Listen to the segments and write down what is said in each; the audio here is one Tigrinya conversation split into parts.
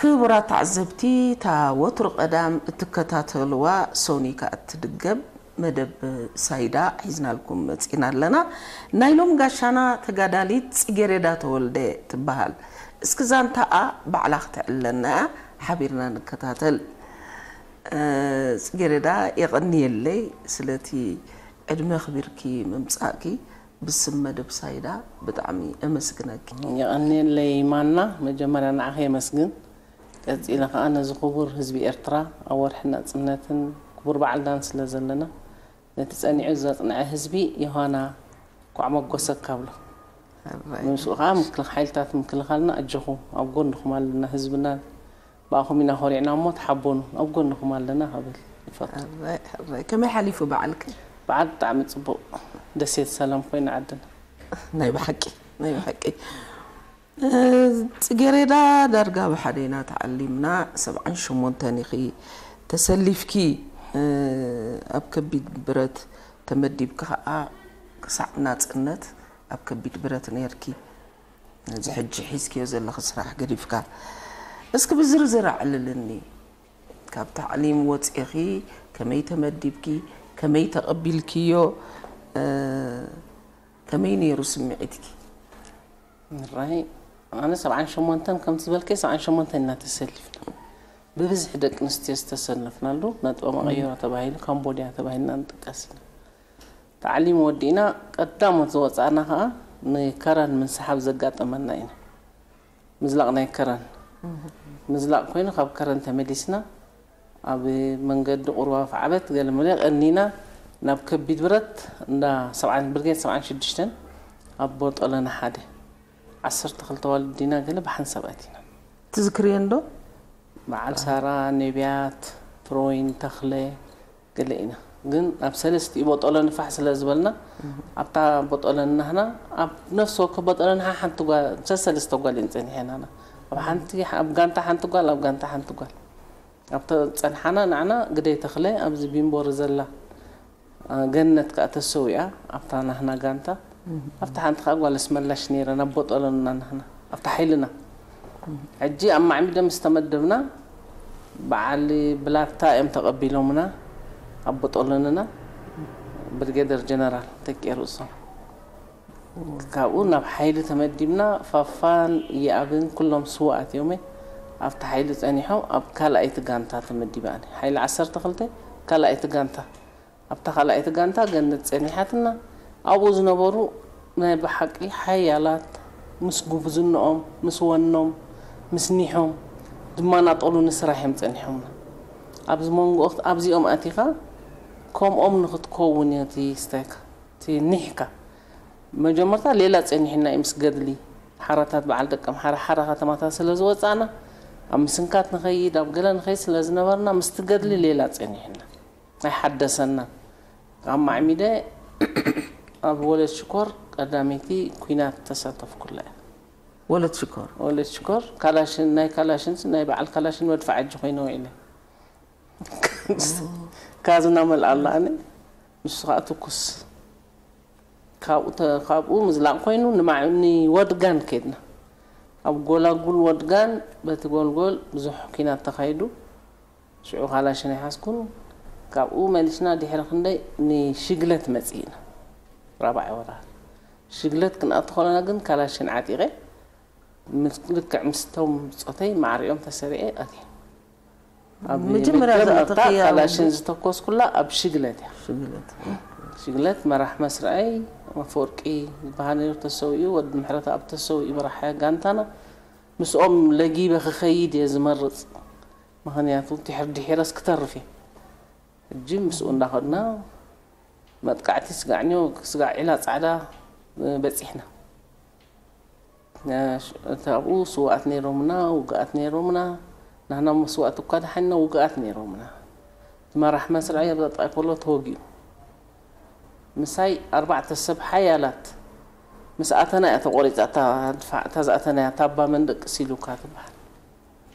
ክቡራት ተዓዘብቲ፣ እታ ወትሩ ቀዳም እትከታተልዋ ሶኒ ከኣ እትድገም መደብ ሳይዳ ሒዝናልኩም መጺና ኣለና። ናይ ሎም ጋሻና ተጋዳሊት ጽጌሬዳ ተወልደ ትበሃል። እስኪ ዛንታኣ ባዕላ ክተዕልለና እያ፣ ሓቢርና ንከታተል። ጽጌሬዳ፣ የቐንየለይ ስለቲ ዕድመ ኣኽቢርኪ ምምጻእኪ። ብስም መደብ ሳይዳ ብጣዕሚ እመስግነኪ። የቐንየለይ ማና። መጀመርያ ንዓኺ የመስግን። ቀጺለ ከኣ ነዚ ክቡር ህዝቢ ኤርትራ ኣብ ወርሒ ናጽነትን ክቡር በዓልናን ስለ ዘለና፣ ነቲ ጸኒዑ ዘጽንዐ ህዝቢ ዮሃና፣ እንኳዕ መጎሰካ ብሎ። ንምስኡ ከኣ ምክልኽ-፣ ሓይልታት ምክልኻልና ኣጆኹም፣ ኣብ ጎንኹም ኣለና፣ ህዝብና ብኣኹም ኢና ኮሪዕና እሞ ተሓበኑ፣ ኣብ ጎንኹም ኣለና ክብል ይፈቱ። ሕራይ፣ ሕራይ። ከመይ ሓሊፉ በዓልኪ? በዓል ብጣዕሚ ጽቡቕ፣ ደሴት ሰላም ኮይና ዓድና። ናይ ብሓቂ፣ ናይ ብሓቂ። እ፣ ጽጌሬዳ፣ ዳርጋ ብሓደ ኢና ተዓሊምና፣ ሰብዓን ሸሞንተን ኢኺ ተሰሊፍኪ፣ እ፣ ኣብ ከቢድ ብረት ተመዲብኪ ኸኣ ክሳዕ ናጽነት ኣብ ከቢድ ብረት ነይርኪ። ነዚ ሕጂ ሒዝክዮ ዘለኺ ስራሕ ገዲፍካ፣ እስኪ ብዝርዝር ኣዕልልኒ። ካብ ታዕሊም ወጺእኺ ከመይ ተመዲብኪ፣ ከመይ ተቐቢልክዮ፣ እ፣ ከመይ ነይሩ ስምዒትኪ? ምራይ ኣነ ሰብዓን ሸሞንተን ከምቲ ዝበልከ ሰብዓን ሸሞንተን ኢና ተሰሊፍና። ብብዝሒ ደቂ ኣንስትዮ ዝተሰለፍናሉ ነጥበ መቐየሮ ተባሂሉ ካምቦድያ ተባሂልና ንጥቀስ ኢና። ታዕሊም ወዲእና ቀዳሞት ዝወጻእና ከኣ ንከረን ምንስሓብ ዘጋጠመና ኢና። ምዝላቕ ናይ ከረን። ምዝላቕ ኮይኑ ካብ ከረን ተመሊስና ኣብ መንገዲ ቁሩብ ኣፍዓበት ገለ መለ ቀኒና ናብ ከቢድ ብረት እንዳ ሰብዓን፣ ብርጌድ ሰብዓን ሽዱሽተን ኣብ ቦጦለና ሓደ ዓሰርተ ክልተ ዋልድ ዲና ገለ ብሓንሳብ ኣቲና። ትዝክርየን ዶ? በዓል ሳራ፣ ነቢያት፣ ትሮይን፣ ተኽለ፣ ገለ ኢና። ግን ኣብ ሰለስቲኡ ቦጦለኒ ፋሕ ስለ ዝበልና፣ ኣብታ ቦጦለኒ ናህና፣ ኣብ ነፍሲ ወከፍ ቦጦለኒ ሓ-፣ ሓንቲ ጓል፣ ሰሰለስተ ጓል እየን ጸኒሐናና። ኣብ ሓንቲ፣ ኣብ ጋንታ ሓንቲ ጓል፣ ኣብ ጋንታ ሓንቲ ጓል። ኣብተ ጸንሓና ንዓና ግደይ ተኽለ ኣብዚ ቢምቦሪ ዘላ፣ አ፣ ገነት ከኣ ተሰዊኣ ኣብታ ናህና ጋንታ። ኣብታ ሓንቲ ከኣ ጓል ኣስመላሽ ነይረን ኣብ ቦጦሎና ናህና ኣብታ ሓይልና። ሕጂ ኣብ ማዕሚደ ምስ ተመደብና በዓል ብላታ እዮም ተቐቢሎምና ኣብ ቦጦሎንና ብርጌደር ጀነራል ተኪኤ ርእሶም። ካብኡ ናብ ሓይሊ ተመዲብና፣ ፋፋን ኢያኣብን ኩሎም ስዉኣት እዮም። ኣብቲ ሓይሊ ጸኒሖም ኣብ ካልኣይቲ ጋንታ ተመዲበ ኣነ። ሓይሊ ዓሰርተ ክልተ ካልኣይቲ ጋንታ። ኣብታ ካልኣይቲ ጋንታ ገነት ጸኒሓትና። ኣብኡ ዝነበሩ ናይ ብሓቂ ሓያላት፣ ምስ ጉብዝንኦም፣ ምስ ወኖም፣ ምስ ኒሖም ዝመናጠሉ ንስራሕ እዮም ጸኒሖምና። ኣብዚ መንጎ ኣብዚኦም ኣቲኻ ከምኦም ንኽትከውን እዩ እቲ ስታይካ። እቲ ኒሕካ መጀመርታ ሌላ ጸኒሕና እዩ ምስ ገድሊ ሓራታት በዓል ደቀምሓረ ሓራ ከተማታት ስለ ዝወጻእና ኣብ ምስንካት ንኸይድ ኣብ ገለ ንኸይድ ስለ ዝነበርና ምስቲ ገድሊ ሌላ ጸኒሕና ኣይሓደሰና። ካብ ማዕሚደ ኣብ ወለድ ሽኮር ቀዳመይቲ ኲናት ተሳተፍኩላ እየ። ወለድ ሽኮር። ወለድ ሽኮር ካላሽን ናይ ካላሽን ናይ በዓል ካላሽን መድፍዓ እጅ ኮይነ ውዒለ። ካዝና መልኣ ኣላ ኣነ ንሱ ከዓ ትኩስ። ካብኡ ተ-፣ ካብኡ ምዝላቕ ኮይኑ ንማ-፣ ንወድጋን ከድና። ኣብ ጎላጉል ወድጋን በቲ ጎልጎል ብዙሕ ኲናት ተኻይዱ። ሽዑ ካላሽን ኣይሓዝኩን። ካብኡ መሊስና ድሕሪ ክንደይ ንሽግለት መጺእና። ራብዓይ ወራር ሽግለት ክንኣቱ ከለና ግን ካላሽን ዓጢቐ ምስ-፣ ልክዕ ምስቶም ብጾተይ ማዕሪኦም ተሰሪዐ ኣትየ። ኣብ መጀመርያ መገብ ዝኣተኽያ መብታ ካላሽን ወዲ? ዝተኮስኩላ ኣብ ሽግለት እያ። ሽግለት። ሽግለት መራሕ መስርዐይ ኣፈወርቂ ዝበሃል ነይሩ ተሰዊኡ፣ ወዲ ምሕረተኣብ ተሰዊኡ መራሒ ጋንታና። ምስኦም ለጊበ ክኸይድ እየ ዝመርጽ። ምኽንያቱ ድሕር ድሒረስ ክተርፍ እየ። ሕጂ ምስኡ እንዳኸድና መጥቃዕቲ ስጋዕ ኒዮ-፣ ስጋዕ ዒላ ጻዕዳ በጺሕና። እቲ ኣብኡ ስውኣት ነይሮምና፣ ውግኣት ነይሮምና። ናህና መስዋእቲ እኳ ደሓንና ውግኣት ነይሮምና። እቲ መራሕ መስርዐይ ኣብ ጣይፖሎ ተወጊኡ። ምሳይ ኣርባዕተ ሰብ ሓያላት ምስ ኣተና እያ ተቖሪጻ እታ ድፋዕ፣ እታ ዝኣተናያ ታባ መንደቅ ሲሉካ ትበሃል።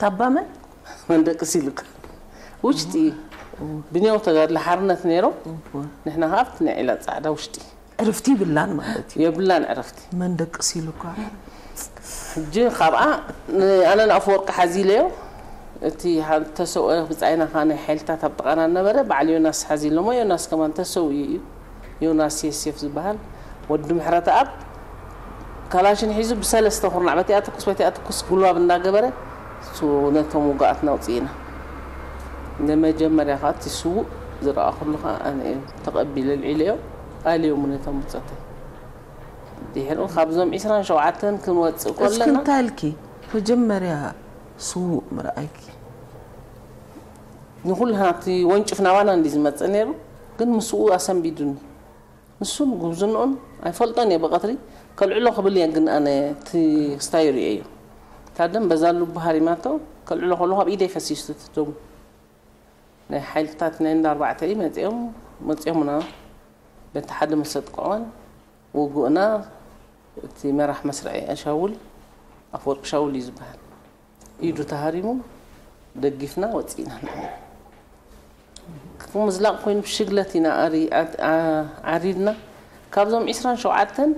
ታባ መን? መንደቅ ሲሉካ። ውሽጢ ብኔው ተጋድሎ ሓርነት ነይሮም። እወ። ንሕና ከኣ ኣብቲ ናይ ዒላ ጻዕዳ ውሽጢ። ዕርፍቲ ይብላን ማለት እዩ። የብላን ዕረፍቲ። መንደቅ ሲሉካ። ሕጂ ካብኣ ን-፣ ኣነ ንኣፈወርቂ ሓዚ ኢለዮ፣ እቲ ሓ- ተሰውአ ብጻይና ኸኣ ናይ ሓይልታት ኣብ ጥቓና ነበረ። በዓል ዮናስ ሓዚ ኢሎሞ፣ ዮናስ ከማን ተሰውኡ እዩ። ዮናስ የሴፍ ዝበሃል ወዲ ምሕረተኣብ ካላሽን ሒዙ ብሰለስተ ኩርናዕ በቲኣ ትኩስ በቲኣ ትኩስ ጉልባብ እንዳገበረ እሱ ነቶም ውጉኣትና ኣውፅኢና። ንመጀመርያ ከዓ እቲ ስዉእ ዝረኣኹሉ ከዓ ኣነ እየ ተቐቢለ ኣልዒለዮ። ኣልዮሙ ነቶም ብፆተይ ድሕሪኡ ካብዞም ዒስራን ሸውዓተን ክንወፅእ እስኪ ከለና እንታይ ኢልኪ? መጀመርያ ስዉእ ምርኣይኪ? ንኩልና እቲ ወንጭፍ ናባና እንዲ ዝመፅእ ነይሩ። ግን ምስኡ ኣሰንቢዱኒ። ንሱን ጉብዝንኡን ኣይፈልጦን እየ። ብቐትሪ ከልዕሎ ክብል እየ። ግን ኣነ እቲ ክስታይ ርእየ እዩ። ታደም በዛ ልቡ ሃሪማቶ ከልዕሎ ከሎ ካብ ኢደይ ፈሲሱ እቲ ደሙ። ናይ ሓይልታት ናይ እንዳ ኣርባዕተ እዩ መፂኦም መፂኦምና። በቲ ሓደ መሰጥቅዖን ውጉእና እቲ መራሕ መስርዒ ሻውል ኣፈወርቂ ሻውል እዩ ዝበሃል። ኢዱ ተሃሪሙ ደጊፍና ወፂእና። ንሕና ምዝላቕ ኮይኑ ብሽግለት ኢና ኣሪ- ኣ- ኣ- ዓሪድና። ካብዞም ዒስራን ሸውዓተን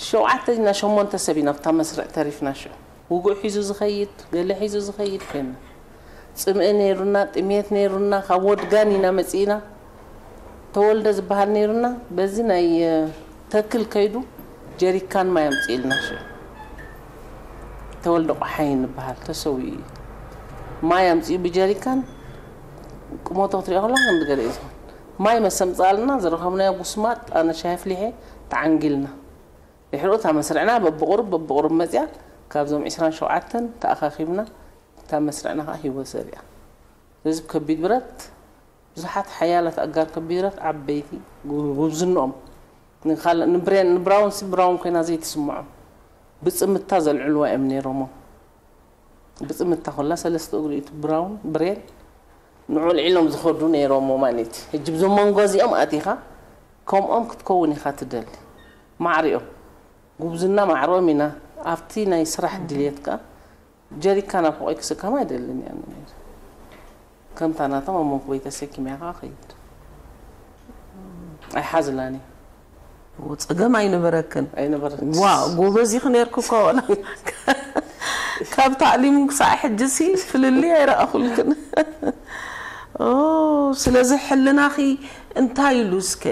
ሸውዓተ ኢና ሸሞንተ ሰብ ኢና ኣብታ መስርዕ ተሪፍና። ሽዑ ውጉእ ሒዙ ዝኸይድ ገለ ሒዙ ዝኸይድ ኮይና። ፅምኢ ነይሩና፣ ጥሜት ነይሩና። ካብ ወድጋን ኢና መፂእና። ተወልደ ዝበሃል ነይሩና። በዚ ናይ ተክል ከይዱ ጀሪካን ማይ ኣምፅእልና። ሽዑ ተወልደ ቆሓይ ንበሃል ተሰዊኡ እዩ። ማይ ኣምፅኡ ብጀሪካን። ቁመቶ ክትሪኦ ከላ ክንዲ ገለ እዩ ዝኸውን። ማይ መሰምፃልና ዝረኸብናዮ ጉስማጥ ኣነ ሻሂ ኣፍሊሐ ተዓንጊልና። ድሕሪኡ እታ መስርዕና በብቑሩብ በብቑሩብ መፅያ። ካብዞም ዒስራን ሸውዓተን ተኣኻኺብና እታ መስርዕና ከዓ ሂወት ዘሪኣ። ስለዚ ከቢድ ብረት ብዙሓት ሓያላት ኣጋር ከቢድ ብረት ዓበይቲ ጉብዝንኦም ንካልእ ንብሬን ንብራውን ሲ ብራውን ኮይና ዘይትስምዖም ብፅምታ ዘልዕልዋ እዮም ነይሮሞ። ብፅምታ ኮላ ሰለስተ እግሪ እቲ ብራውን ብሬን ንዑ ልዒሎም ዝኸዱ ነይሮሞ ማለት እዩ። ሕጂ ብዞም መንጎ እዚኦም ኣቲኻ ከምኦም ክትከውን ኢኻ ትደሊ። ማዕሪኦም ጉብዝና ማዕሮም ኢና ኣብቲ ናይ ስራሕ ድልየት ከዓ ጀሪካን ኣብ ሕቆይ ክስከም ኣይደልን እያ ነይረ። ከምታ ናቶም ኣብ መንኩበይ ተሰኪመ ኢኻ ኸይድ ኣይሓዝላን እየ። ጸገም ኣይነበረክን። ኣይነበረት ዋ ጎበዝ ኢኺ ነርኩ እኮ ወላ ካብ ታዕሊም ክሳዕ ሕጂ ሲ ፍልልይ ኣይረኣኹልክን። ኦ ስለዚ ሕልናኺ እንታይ ኢሉ እስከ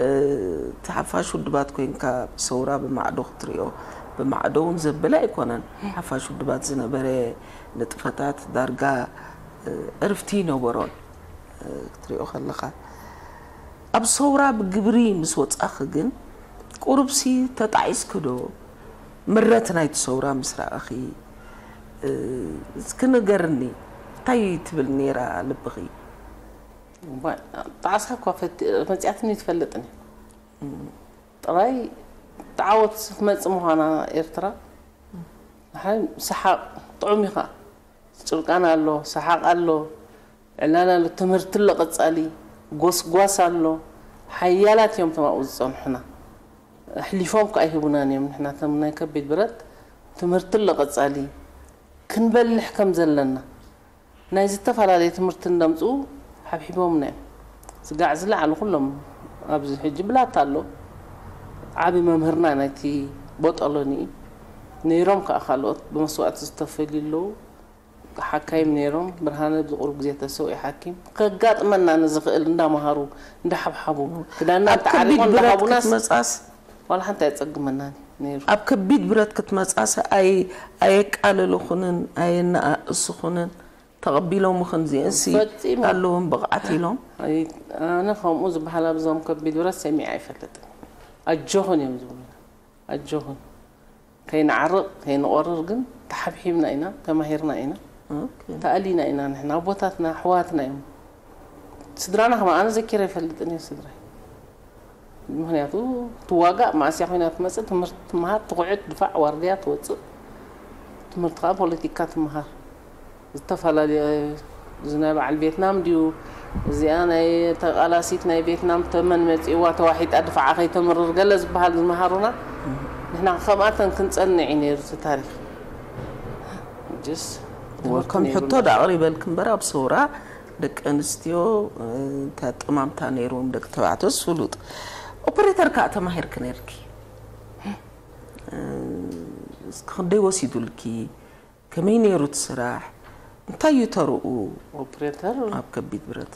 እቲ ሓፋሽ ውድባት ኮይንካ ሰውራ ብማዕዶ ክትሪኦ ብማዕዶ እውን ዘበለ ኣይኮነን። ሓፋሽ ውድባት ዝነበረ ንጥፈታት ዳርጋ ዕርፍቲ ይነበሮን ክትሪኦ ከለኻ ኣብ ሰውራ ብግብሪ ምስ ወጻኺ ግን ቁሩብሲ ተጣዒስኪ ዶ? ምረት ናይቲ ሰውራ ምስ ረኣኺ እስኪ ንገርኒ እንታይ ትብል ነይራ ልብኺ? ጣዕሳ እኳ መፅያትኒ ትፈልጥን ጥራይ ተዓወት ክትመፅእ ምዃና ኤርትራ ሰሓቕ ጥዑም እዩ ከዓ ጭርቃን ኣሎ ሰሓቕ ኣሎ ዕላል ኣሎ ትምህርቲ ኣሎ ቀፃሊ ጎስጓስ ኣሎ ሓያላት እዮም ተማኡ ዝፀንሑና ኣሕሊፎም ከዓ ኣይህቡናን እዮም ንሕና ተም ናይ ከቢድ ብረት ትምህርቲ ኣሎ ቀፃሊ ክንበልሕ ከም ዘለና ናይ ዝተፈላለየ ትምህርቲ እንደምፅኡ ሓብሒቦምና እዮም ስጋዕ ዝለዓሉ ኩሎም ኣብዚ ሕጂ ብላታ ኣሎ ዓቢ መምህርና ናይቲ ቦጠሎኒ ነይሮም ከዓ ካልኦት ብመስዋእቲ ዝተፈልዩ ኣለዉ ሓካይም ነይሮም ብርሃነ ብዝቁሩብ ግዜ ተሰውኢ ሓኪም ከጋጥመና ንዝኽእል እንዳመሃሩ እንዳሓብሓቡ ክዳና ተዓሪቆ እንዳሃቡናስ ክትመጻስ ዋላ ሓንቲ ኣይጸግመናን ነይሩ ኣብ ከቢድ ብረት ክትመጻስ ኣይ ኣየቃለልኹንን ኣየነኣእስኹንን ተቐቢሎምኽን ዚእንሲ ፈጺሙ። ኣለዎም ብቕዓት ኢሎም ኣነ ከምኡ ዝበሃል ኣብዞም ከቢድ ብረት ሰሚዐ ኣይፈልጥን ኣጆኽን እዮም ዝብሉና ኣጆኽን ከይንዓርቕ ከይንቆርር ግን ተሓብሒብና ኢና ተማሂርና ኢና ተኣሊና ኢና ንሕና ኣቦታትና ኣሕዋትና እዮም ስድራና ከማ ኣነ ዘኪረ ይፈልጥን እዩ ስድራይ ምክንያቱ ትዋጋእ ማእስያ ኮይና ትመፅእ ትምህርቲ ትመሃር ትኩዕት ድፋዕ ዋርድያ ትወፅእ ትምህርቲ ከዓ ፖለቲካ ትመሃር ዝተፈላለየ እዚ ናይ በዓል ቬትናም ድዩ እዚኣ ናይ ተቃላሲት ናይ ቬትናም ተመን መፂእዋ ተዋሒጣ ድፋዓ ከይተምርር ገለ ዝበሃል ዝመሃሩና ንሕና ከምኣተን ክንፀንዕ እዩ ነይሩ እቲ ታሪክ ጅስ ወከም ሕቶ ዳቕሪበልክ እምበር ኣብ ሰውራ ደቂ ኣንስትዮ እንታይ ኣጠማምታ ነይርዎም ደቂ ተባዕትዮ ዝፍሉጥ ኦፐሬተር ከዓ ተማሂርክ ነይርኪ እስኪ ክንደይ ወሲዱልኪ ከመይ ነይሩ እቲ ስራሕ እንታይ እዩ ተርኡ ኦፕሬተር ኣብ ከቢድ ብረት?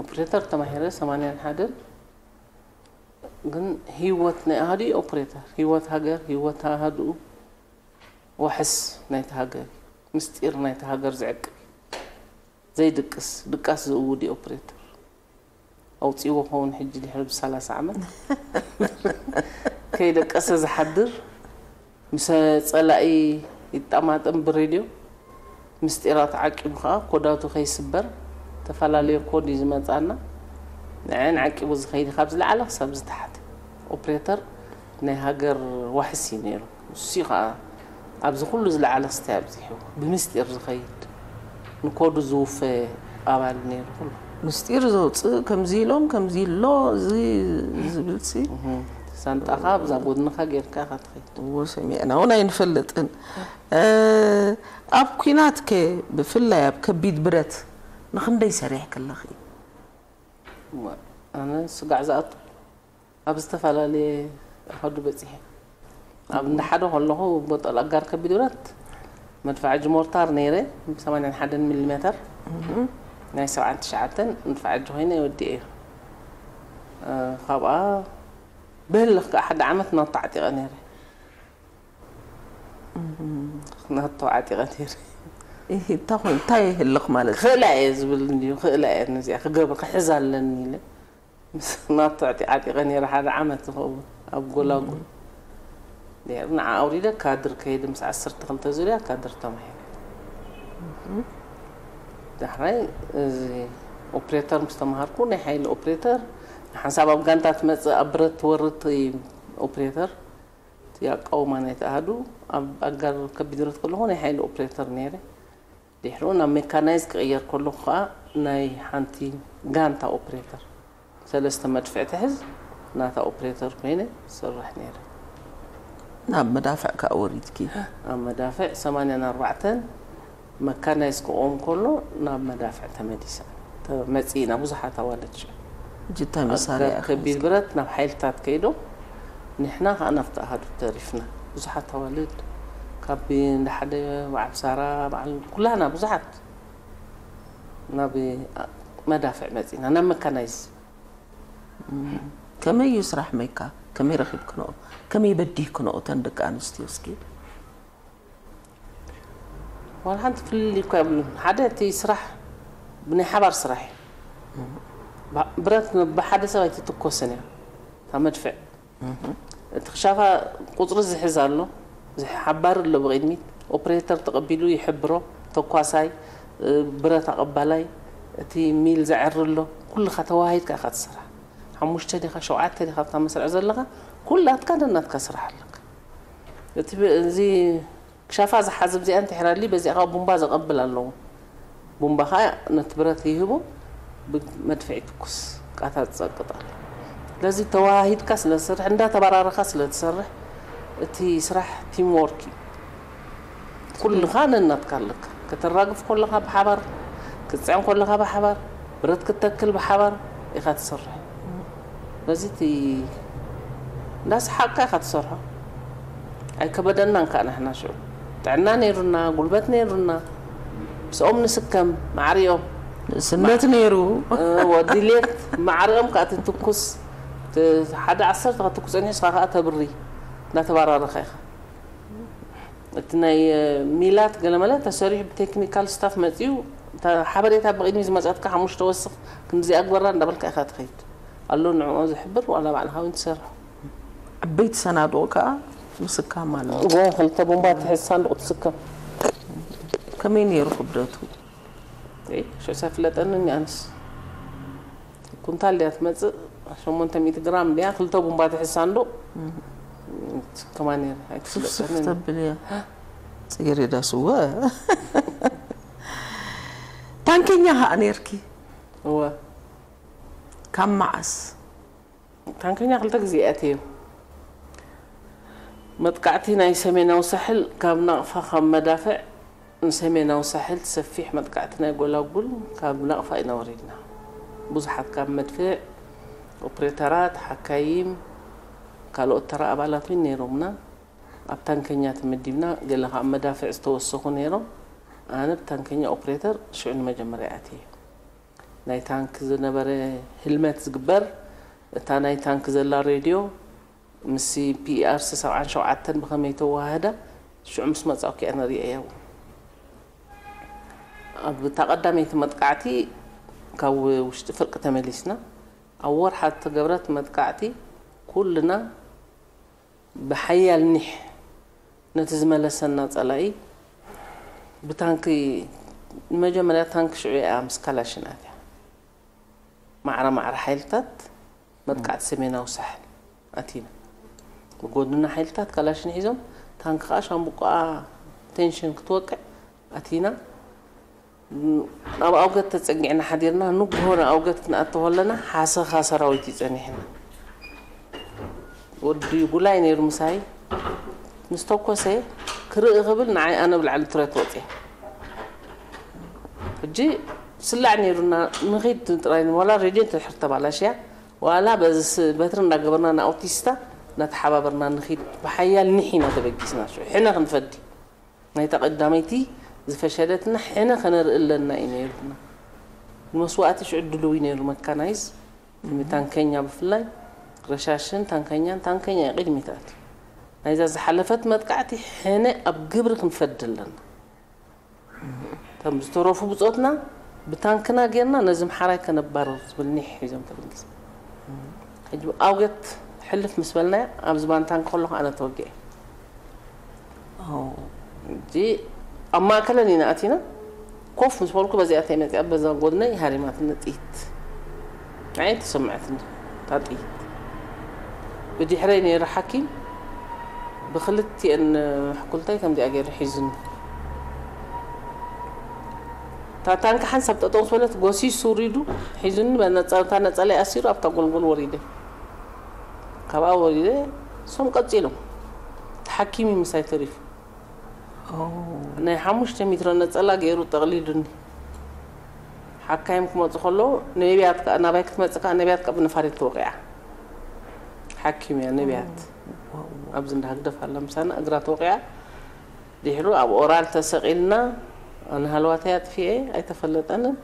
ኦፕሬተር ተማሂረ ሰማንያን ሓደን። ግን ህይወት ናይ ኣሃዱ ኦፕሬተር፣ ህይወት ሃገር፣ ህይወት ኣሃዱ፣ ዋሕስ ናይቲ ሃገር፣ ምስጢር ናይቲ ሃገር ዝዕቅብ፣ ዘይድቅስ ድቃስ ዝእውድ ኦፕሬተር። ኣውፅዎ ኸውን ሕጂ ድሕሪ ብ30 ዓመት ከይደቀሰ ዝሓድር፣ ምስ ፀላኢ ይጠማጠም ብሬድዮ፣ ምስጢራት ዓቂቡ ከዓ ኮዳቱ ከይስበር፣ ተፈላለየ ኮድ እዩ ዝመፃና። ንዐን ዓቂቡ ዝኸይድ ካብ ዝለዓለ ክሳብ ዝተሓተ ኦፕሬተር ናይ ሃገር ዋሕስ እዩ ነይሩ። እሱ ከዓ ኣብዚ ኩሉ ዝለዓለ ክስታይ ኣብፂሑ፣ ብምስጢር ዝኸይድ፣ ንኮዱ ዝውፈ ኣባል ነይሩ። ኩሉ ምስጢር ዘውፅእ፣ ከምዚ ኢሎም ከምዚ ኣሎ እዚ ዝብልሲ። ሳንጣኻ ኣብዛ ጎድንኻ ጌርካ ኢኻ ትኸይድ። እዎ፣ ሰሚዕና እውን ኣይንፈልጥን። ኣብ ኲናት ከ፣ ብፍላይ ኣብ ከቢድ ብረት ንክንደይ ሰሪሕ ከለኺ? ኣነ ስጋዕ ዝኣቱ ኣብ ዝተፈላለየ ኣሃዱ በፂሐ። ኣብ እንዳ ሓደ ከለኹ ቦጠል ኣጋር ከቢድ ብረት መድፋዕ እጅ ሞርታር ነይረ፣ ብ81 ሚሊ ሜተር ናይ 79 መድፋዕ እጅ ኮይነ ወዲኤ እዩ። ካብኣ ብህልኽ ከዓ ሓደ ዓመት ናቶ ዓጢቐ ነይረ። ናቶ ዓጢቐ ነይረ። እንታይ ይህልኽ ማለት? ክእላ እየ ዝብል እንድዩ፣ ክእላ እየ ነዚኣ ክገብር ክሕዝ ኣለኒ ኢለ ምስ ናቶ ዓጢ- ዓጢቐ ነይረ ሓደ ዓመት ዝኸውን ኣብ ጎላጉል። ድሕሪ ንዓ ኣውሪደ ካድር ከይደ ምስ 12 ዙርያ ካድር ተማሂረ። ዳሕራይ እዚ ኦፕሬተር ምስ ተምሃርኩ ናይ ሓይሊ ኦፕሬተር፣ ንሓንሳብ ኣብ ጋንታ ትመፅእ ኣብ ብረት ትወርድ ኦፕሬተር፣ እቲ ኣቃውማ ናይቲ ኣሃዱ ኣብ ኣጋር ከቢድ ብረት ከለኹ ናይ ሓይሊ ኦፕሬተር ነይረ። ድሕሪኡ ናብ ሜካናይዝ ክቕየር ከለኹ ከዓ ናይ ሓንቲ ጋንታ ኦፕሬተር፣ ሰለስተ መድፍዕ ትሕዝ ናታ ኦፕሬተር ኮይነ ዝሰርሕ ነይረ። ናብ መዳፍዕ ከዓ ወሪድኪ? ኣብ መዳፍዕ 84 መካናይዝ ክቆም ከሎ ናብ መዳፍዕ ተመሊሰ። መፂእና ብዙሓት ኣዋልድ ሽዑ ሕጂ እንታይ መሳርያ ኢኺ? ከቢድ ብረት ናብ ሓይልታት ከይዶም፣ ንሕና ከዓ ናብቲ ኣሃዱ ተሪፍና። ብዙሓት ኣዋልድ ካብ እንዳ ሓደ በዓል ሳራ በዓል ኩላና ብዙሓት ናብ መዳፍዕ መፂና ናብ መካናይዝ። ከመይ እዩ ስራሕ ሜካ? ከመይ ረኺብክንኦ? ከመይ በዲህክንኦ እተን ደቂ ኣንስትዮ እስኪ? ዋላ ሓንቲ ፍልልይ እኮ የብሉን። ሓደ እቲ ስራሕ ብናይ ሓባር ስራሕ እዩ። ባ- ብረት ብሓደ ሰብ ኣይትትኮስን እያ እታ መድፍዕ። እቲ ክሻፋ ቁፅሪ ዝሕዝ ኣሎ፣ ዝሓባሪ ኣሎ ብቕድሚት፣ ኦፕሬተር ተቐቢሉ ይሕብሮ፣ ተኳሳይ፣ እ፣ ብረት ኣቐባላይ፣ እቲ ሚል ዘዐሪ ኣሎ፣ ኩልኻ ተዋሂድካ ኢኻ ትሰርሕ። ሓሙሽተ ዲኻ ሸውዓተ ዲኻ ኣብታ መስርዕ ዘለኻ፣ ኩላትካ ነናትካ ስራሕ ኣለካ። እቲ ብ- እዚ ክሻፋ ዝሓዝ ብዚኣ እንተሕራሊ በዚኣ ከዓ ቡምባ ዘቐብል ኣለዎ። ቡምባ ከዓ ነቲ ብረት ይህቦ፣ ብመድፍዕ ይትኩስ፣ ቃታ ዝፀቅጥ ኣሎ። ስለዚ ተዋሂድካ ስለ ትሰርሕ፣ እንዳተበራረኻ ስለ ትሰርሕ፣ እቲ ስራሕ ቲም ዎርክ እዩ። ኩልኻ ነናትካ ኣለካ። ከተራግፍ ከለኻ ብሓባር፣ ክትፅዕን ከለኻ ብሓባር፣ ብረት ክትተክል ብሓባር ኢኻ ትሰርሕ። በዚ እቲ እንዳሰሓቅካ ኢኻ ትሰርሖ። ኣይከበደናን ከዓ ንሕና ሽዑ ጥዕና ነይሩና፣ ጉልበት ነይሩና። ምስኦም ንስከም ማዕሪኦም ንእስነት ነይሩ። ወዲሌት ማዕሪኦም ከዓ ትትኩስ፣ ት- ሓደ ዓሰርተ ክትኩስ ጸኒሑ ንስኻ ከዓ ተብሪ እንዳተባራረኻ ኢኻ። እቲ ናይ ሚላት ገለመለ ተሰሪሑ ብቴክኒካል ስታፍ መፅዩ፣ እታ ሓበሬታ ብቕድሚ ዝመፀትካ ሓሙሽተ ወስኽ ክንዲዚኣ ግበራ እንዳበልካ ኢኻ ትኸይድ ኣሎ። ንዕኡ ዝሕብር ዋላ ባዕልኻ እውን ትሰርሖ። ዓበይቲ ሰናዱቕ ከዓ ምስካም ኣሎ። እወ፣ ክልተ ቡምባ ትሕዝ ሳንዱቕ ትስከም። ከመይ ነይሩ ክብደቱ? እይ፣ ሽዑ ሰፍለጠኒ እኒ ኣነስ ኩንታል ድያ ትመፅእ፣ ሸሞንተ ሚእቲ ግራም ድያ፣ ክልተ ቡምባ ትሕዝ ሳንዱቕ ትስከማ ነይረ። ስፍስፍ ኣይትፍለጠኒ። ተብል እያ። ፅጌሬዳ ስወ ታንከኛ ከዓ ነይርኪ? እወ። ካብ መዓስ? ታንከኛ ክልተ ግዜ ኣትየ። መጥቃዕቲ ናይ ሰሜናዊ ሳሕል ካብ ናቕፋ ካብ መዳፍዕ ንሰሜናዊ ሳሕል ሰፊሕ መጥቃዕቲ ናይ ጎላጉል ካብ ናቕፋ ኢና ወሪድና። ብዙሓት ካብ መድፍዕ ኦፕሬተራት፣ ሓካይም፣ ካልኦት ተራ ኣባላት እውን ነይሮምና። ኣብ ታንከኛ ተመዲብና፣ ገለ ከዓ መዳፍዕ ዝተወሰኹ ነይሮም። ኣነ ብታንከኛ ኦፕሬተር ሽዑ ንመጀመርያ ኣትየ። ናይ ታንክ ዝነበረ ህልመት ዝግበር፣ እታ ናይ ታንክ ዘላ ሬድዮ ምስ ፒ አር ሰብዓን ሸውዓተን ብኸመይ ተወሃሃዳ ሽዑ ምስ መጻእኩ እያ ንርእየያ እውን። ኣብ እታ ቀዳመይቲ መጥቃዕቲ ካብ ውሽጢ ፍርቂ ተመሊስና፣ ኣብ ወርሓ እተገብረት መጥቃዕቲ ኩልና ብሓያል ኒሕ ነቲ ዝመለሰና ጸላኢ ብታንኪ፣ ንመጀመርያ ታንኪ ሽዑ እያ ምስ ካላሽን ኣትያ። ማዕረ ማዕረ ሓይልታት መጥቃዕቲ ሰሜናዊ ሳሕል ኣቲና። ብጎድንና ሓይልታት ካላሽን ሒዞም፣ ታንኪ ከኣ ሻምብቆኣ ቴንሽን ክትወቅዕ ኣቲና። ናብ ኣውገት ተጸጊዕና ሓዲርና፣ ንግሆ ንኣውገት ክንኣቱ ከለና ሓሰኻ ሰራዊት እዩ ጸኒሕና። ወዲ ጉላይ ነይሩ ምሳይ። ምስ ተኮሰ ክርኢ ክብል ንዓይ ኣነ ብላዕሊ ትረት ወጽየ። ሕጂ ስላዕ ነይሩና፣ ንኺድ ጥራይ፣ ዋላ ሬድዮ እንተድሕር ተባላሽያ፣ ዋላ በዚ ስ-፣ በትሪ እንዳገበርና ንኣውቲስታ እናተሓባበርና ንኺድ፣ ብሓያል ኒሕ ኢና ተበጊስና። ሽዑ ሕነ ክንፈዲ፣ ናይታ ቀዳመይቲ ዝፈሸለትና ሕነ ከነርኢ ኣለና እዩ ነይሩና። ንመስዋእቲ ሽዑ ድልው እዩ ነይሩ መካናይዝ፣ ታንከኛ ብፍላይ፣ ረሻሽን ታንከኛን፣ ታንከኛ እዩ ቅድሚት ኣትዩ። ናይዛ ዝሓለፈት መጥቃዕቲ ሕነ ኣብ ግብሪ ክንፈዲ ኣለና። እቶም ዝተረፉ ብጾትና ብታንክና ጌርና ነዚ ምሓራይ ከነባርር ዝብል ኒሕ ሒዞም ተበጊሶም። ሕጂ ኣውገት ሕልፍ ምስ በልናያ፣ ኣብ ዝባን ታንክ ከለኹ ኣነ ተወጊዐ። ሕጂ ኣብ ማእከለን ኢና ኣቲና። ኮፍ ምስ በልኩ፣ በዚኣ እተይ መጺኣ፣ በዛ ጎድነይ ሃሪማትኒ ጥይት። ንዓይ ተሰምዐትኒ እታ ጥይት። ብድሕረይ ነይሩ ሓኪም፣ ብክልቲኤን ሕኩልተይ ከምዚኣ ገይሩ ሒዙኒ። እታ ታንኪ ሓንሳብ ጠጠው ምስ በለት፣ ጎሲሱ ውሪዱ ሒዙኒ፣ በነጸ-፣ እታ ነጸለይ ኣሲሩ ኣብታ ጎልጎል ወሪደ። ካብኣ ወሪደ፣ እሶም ቀጺሎም። እቲ ሓኪም እዩ ምሳይ ተሪፉ። ኦ። ናይ ሓሙሽተ ሜትሮ ነጸላ ገይሩ ጠቕሊሉኒ። ሓካይም ክመጹ ከለዉ፣ ነቢያት ከኣ፣ ናባይ ክትመጽእ ከኣ፣ ነቢያት ከኣ ብነፋሪት ተወቒዓ። ሓኪም እያ፣ ነቢያት። ዋው፣ ዋው። ኣብዚ እንዳ ህግደፍ ኣላ ምሳና፣ እግራ ተወቒዓ። ድሕሩ ኣብ ኦራል ተሰቒልና፣ ኣነ ሃለዋተይ ኣጥፊኤ፣ ኣይተፈለጠንን።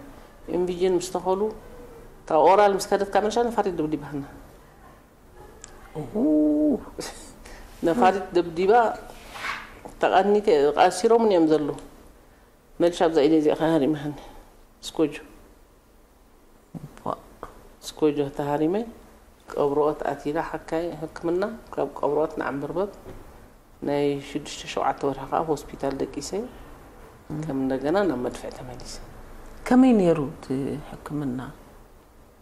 ኢምቪጅን ምስ ተኸሉ፣ ካብ ኦራል ምስ ከደት፣ ካብ መሻ ነፋሪት ደብዲባና። ኡ። ነፋሪት ደብዲባ፣ ተቐኒተ፣ ኣሲሮምን እዮም ዘለዉ። መልሻ ኣብዛ ኢደይ እዚኣ ከሃሪመሃኒ። ስኮጆ። ዋ። ስኮጆ ተሃሪመ፣ ቀብሮኦት ኣቲና ሓካይ ሕክምና፣ ካብ ቀብሮኦት ንዓምበርበብ ናይ ሽዱሽተ ሸውዓተ ወርሒ ከኣ ኣብ ሆስፒታል ደቂሰ፣ ከም እንደገና ናብ መድፍዕ ተመሊሰ። ከመይ ነይሩ እቲ ሕክምና?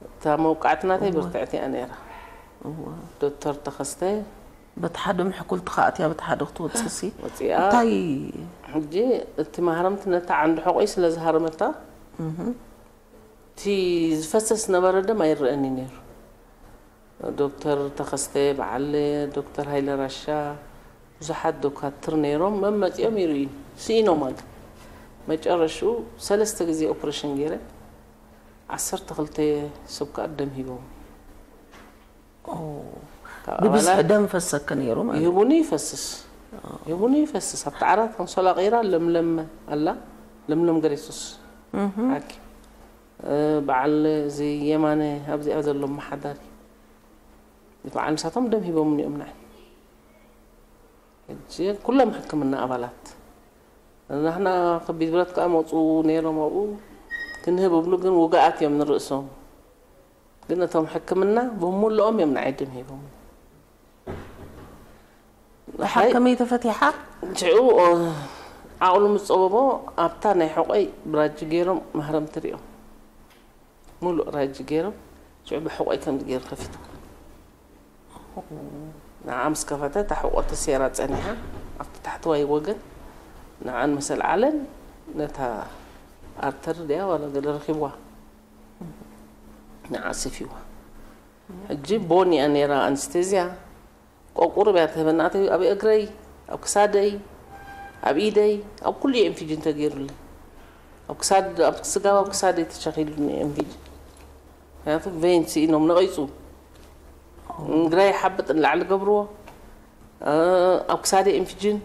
እታ መውቃዕቲ ናተይ እወ። ብርትዕቲ እያ ነይራ። እወ። ዶክተር ተኸስተ። በቲ ሓደ ምሕኩልቲ ከኣ እቲያ በቲ ሓደ ክትወጽእ ሲ? ወጺኣ። እንታይ? ሕጂ እቲ ማህረምቲ ነታ ዓንዲ ሕቆይ ስለ ዝሃረመታ፣ እህ። እቲ ዝፈሰስ ነበረ ደም ኣይረኣኒ ነይሩ። ዶክተር ተኸስተ፣ በዓል ዶክተር ሃይለ ራሻ፣ ብዙሓት ዶካትር ነይሮም፣ መመጺኦም ይርእዩ፣ ስኢኖም ኣሉ። መጨረሽኡ ሰለስተ ግዜ ኦፕሬሽን ገይረ፣ ዓሰርተ ክልተ ሰብ ከኣ ደም ሂቦም። ኦ፣ ካብ ብብዝሒ ኣባላት ደም ፈሰኪ ነይሩ ማለት እዩ። ይህቡኒ ይፈስስ። ይህቡኒ ይፈስስ። ኣብቲ ዓራት ኣንሶላ ቀይራ ለምለም ኣላ። ለምለም ገሬሱስ እህ። ሓኪም። እ፣ በዓል እዚ የማነ ኣብዚኣ ዘሎ መሓዳሪ። በዓል ንሳቶም ደም ሂቦምኒ እዮም ንዓይ። ሕጂ ኩሎም ሕክምና ኣባላት። ናህና ከቢድ ብረት ከኣ መጹ ነይሮም ኣብኡ። ክንህብ እብሉ ግን ውግኣት እዮም ንርእሶም። ግን እቶም ሕክምና ብምሉኦም እዮም ንዓይ ደም ሂቦም። ደሓር ከመይ ተፈቲሓ? ሽዑ፣ ኦ፣ ዓቕሉ ምስ ጸበቦ ኣብታ ናይ ሕቖይ ብራጂ ገይሮም ማህረምቲ ሪኦም። ሙሉእ ራጂ ገይሮም ሽዑ ብሕቖይ ከምዚ ገይሩ ከፊቱ። ንዓ ምስ ከፈተ እታ ሕቖ ተሰይራ ጸኒሓ ኣብቲ ታሕተዋይ ወገን ንዓን ምስ ኣልዓለን ነታ ኣርተሪ ድያ ዋላ ገለ ረኺብዋ። ንዓ ኣስፊዋ። ሕጂ ቦን እያ ነይራ ኣንስቴዝያ። ቆቁር እያ ትህበና። እቲ ኣብ እግረይ፣ ኣብ ክሳደይ፣ ኣብ ኢደይ፣ ኣብ ኩሉ እየ ኢንፊጅን ተገይሩለይ። ኣብ ክሳድ፣ ኣብ ስጋ፣ ኣብ ክሳደይ ተሸኺሉኒ ኢንፊጅን። ምክንያቱ ቬን ስኢኖም ነቒጹ። እግረይ ሓብጥ ንላዕሊ ገብርዎ። ኣብ ክሳደይ ኢንፍጅን።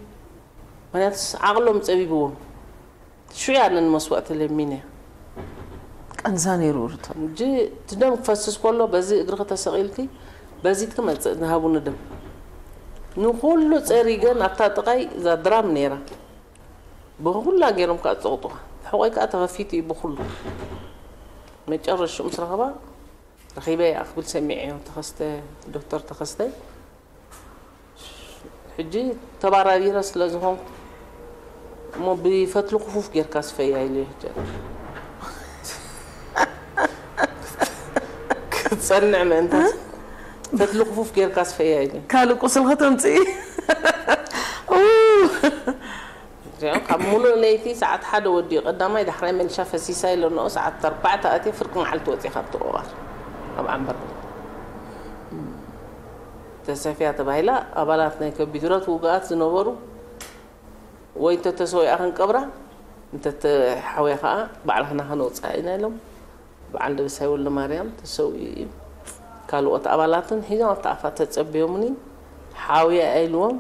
ምክንያቱስ ዓቕሎም ጸቢብዎም። ሽዑ ኣነ ንመስዋእቲ ለሚነ። ቀንዛ ነይሩ ርቶ። እንጂ እቲ ደም ክፈስስ ከሎ በዚ እግርኺ ተሰቒልኪ በዚ ትመጽእ ንሃቡኒ ደም። ንኹሉ ጸሪገን ኣብታ ጥቓይ እዛ ድራም ነይራ። ብኹላ ገይሮም ከዓ ዝጸቕጡዋ። ሕቖይ ከዓ ተኸፊቱ እዩ ብኹሉ። መጨረሽኡ ምስ ረኸባ ረኺበ እያ ክብል ሰሚዐዮ ተኸስተ፣ ዶክተር ተኸስተ። ሕጂ ተባራቢረ ስለ ዝኾንኩ እሞ ብፈትሊ ክፉፍ ጌርካ ስፈያ ኢሉ ሕጂ ክትጸንዕ ምእንታ ፈትሊ ክፉፍ ጌርካ ስፈያ ኢሉ። ካልእ ቁስል ከተምፅኢ። ካብ ሙሉእ ለይቲ ሰዓት ሓደ ወዲኡ ቀዳማይ ዳሕራይ መልሻ ፈሲሳ ኢለ ንኦ ሰዓት ኣርባዕተ ኣትየ ፍርቂ መዓልቲ ወፂእ ካብቲ ቁቓር ኣብ ዓንበር ተሰፍያ ተባሂላ። ኣባላት ናይ ከቢድ ብረት ውጉኣት ዝነበሩ ወይ እንተተሰዊኣ ክንቀብራ እንተተሓውያ ከዓ ባዕልኽና ከነውፅኣ ኢና ኢሎም በዓል ደበሳይ ወልደማርያም ተሰዊኡ እዩ። ካልኦት ኣባላትን ሒዞም ኣብቲ ኣፋ ተፀብዮምኒ ሓውያ ኢልዎም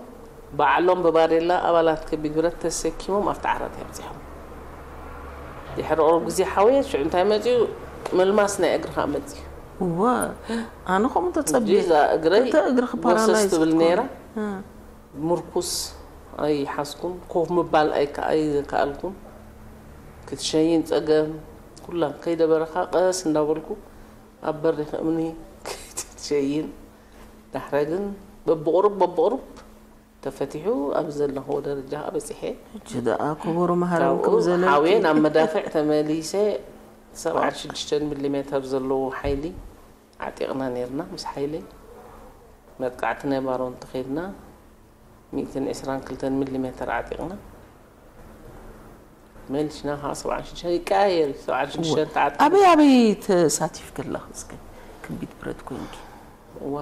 ባዕሎም ብባሬላ ኣባላት ከቢድ ብረት ተሰኪሞም ኣብቲ ዓራት ኣብፂሖም። ድሕሪ ቁሩብ ግዜ ሓውየ ሽዑ እንታይ መፅኡ ምልማስ ናይ እግሪ ከዓ መፅኡ። እዋ ኣነ ከምኡ ተፀብየ እዛ እግረይ ክልተ እግርኺ ጎሰስ ፓራላይዝ ትብል ክትኮን። ነይራ። እ። ምርኩስ ኣይሓዝኩን፣ ኮፍ ምባል ኣይከ- ኣይከኣልኩን። ክትሸይን ፀገም፣ ኩላ ከይደበረኻ ቀስ እንዳበልኩ ኣብ በሪኽ እምኒ ክትሸይን። ዳሕረ ግን በብቑሩብ በብቑሩብ ተፈቲሑ ኣብ ዘለኽዎ ደረጃ በፂሐ። ሕጂ ደኣ ከበሮ መሃረም ካብኡ ከም ዘለልኪ ሓውየ ናብ መዳፍዕ ተመሊሰ። ሰብዓን ሽዱሽተን ሚሊ ሜተር ዘለዎ ሓይሊ ዓጢቕና ነይርና። ምስ ሓይለይ መጥቃዕቲ ናይ ባሮንቱ ከይድና ሚእትን ዕስራን ክልተን ሚሊ ሜተር ዓጢቕና። መሊስና ከዓ ሰብዓን ሽዱሽተን ይቀያየር እዩ። ሰብዓን ሽዱሽተን ተዓጢቕና። ኣበይ ኣበይ ተሳቲፍኪ ኣለኺ? እስከ ክቢድ ብረት ኮይንኪ። እዋ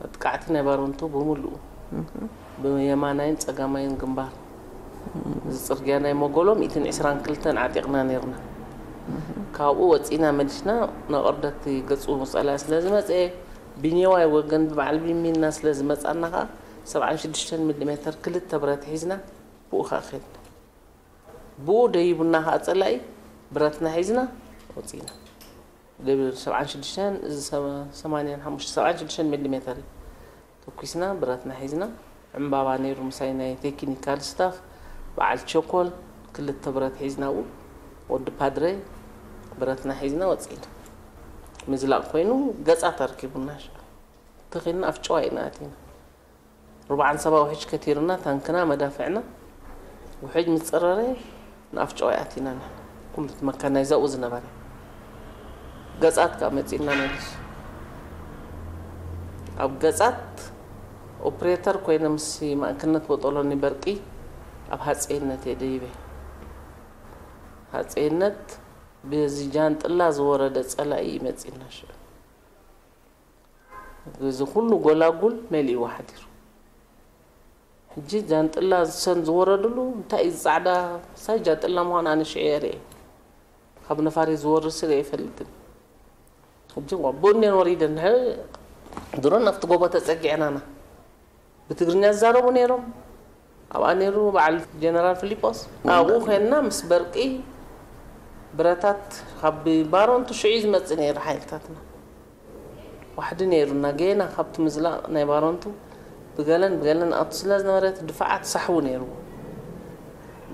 መጥቃዕቲ ናይ ባሮንቱ ብምሉኡ ብየማናይን ጸጋማይን ግንባር እዚ ጽርግያ ናይ መጎሎ ሚእትን ዕስራን ክልተን ዓጢቕና ነይርና። ካብኡ ወጺና መሊስና ንቕርደት ገጹ ጸላኢ ስለ ዝመጸ ብኔዋይ ወገን ብበዓል ቢሚና ስለ ዝመጻና ከኣ ሰብዓን ሽዱሽተን ሚሊ ሜተር ክልተ ብረት ሒዝና ብኡ ከኣ ከድና። ብኡ ደይቡና ከኣ ጸላኢ ብረትና ሒዝና ወጺና። ደብል ሰብዓን ሽዱሽተን፣ እዚ ሰማ- ሰማንያን ሓሙሽተ፣ ሰብዓን ሽዱሽተን ሚሊ ሜተር እዩ። ተኩስና፣ ብረትና ሒዝና፣ ዕምባባ ነይሩ ምሳይ ናይ ቴክኒካል ስታፍ፣ በዓል ቸኮል፣ ክልተ ብረት ሒዝና ኣብኡ፣ ወዲ ፓድረ፣ ብረትና ሒዝና ወፂና። ምዝላቕ ኮይኑ ገፃት ኣርኪቡና። ሽዑ ተኺልና ኣፍጨዋ ኢና ኣቲና። ርብዓን ሰባ ውሕጅ ከቲርና፣ ታንክና፣ መዳፍዕና ውሕጅ ምስ ፀረረ ንኣፍጨዋ ኣቲና። ኩምት መካናይዛኡ ዝነበረ ገፃት ካብ መፂና መሊሱ ኣብ ገፃት ኦፕሬተር ኮይነ ምስ ማእክነት በጦሎኒ በርቂ ኣብ ሃፀይነት እየ ደይበ። ሃፀይነት በዚ ጃንጥላ ዝወረደ ፀላኢ ይመፂና ሽዑ እዚ ኩሉ ጎላጉል መሊእዎ ሓዲሩ። ሕጂ ጃንጥላ ዝሰን ዝወረድሉ እንታይ እዩ ፃዕዳ ሳይ ጃንጥላ ምዃን ኣነ ሽዑ እየ ርእየ። ካብ ነፋሪት ዝወርድ ስለ ኣይፈልጥን። ሕጂ ዋ ቦኔን ወሪደን ድሮ ናብቲ ጎቦ ተፀጊዕናና ብትግርኛ ዝዛረቡ ነይሮም። ኣብኣ ነይሩ በዓል ጀነራል ፊሊጶስ ኣብኡ ኮይንና ምስ በርቂ ብረታት ካብ ባሮንቱ ሽዑ እዩ ዝመፅእ ነይሩ ሓይልታትና። ዋሕዲ ነይሩና ገና ካብቲ ምዝላቕ ናይ ባሮንቱ ብገለን ብገለን ኣቱ ስለ ዝነበረ እቲ ድፋዓት ሳሕቡ ነይርዎ።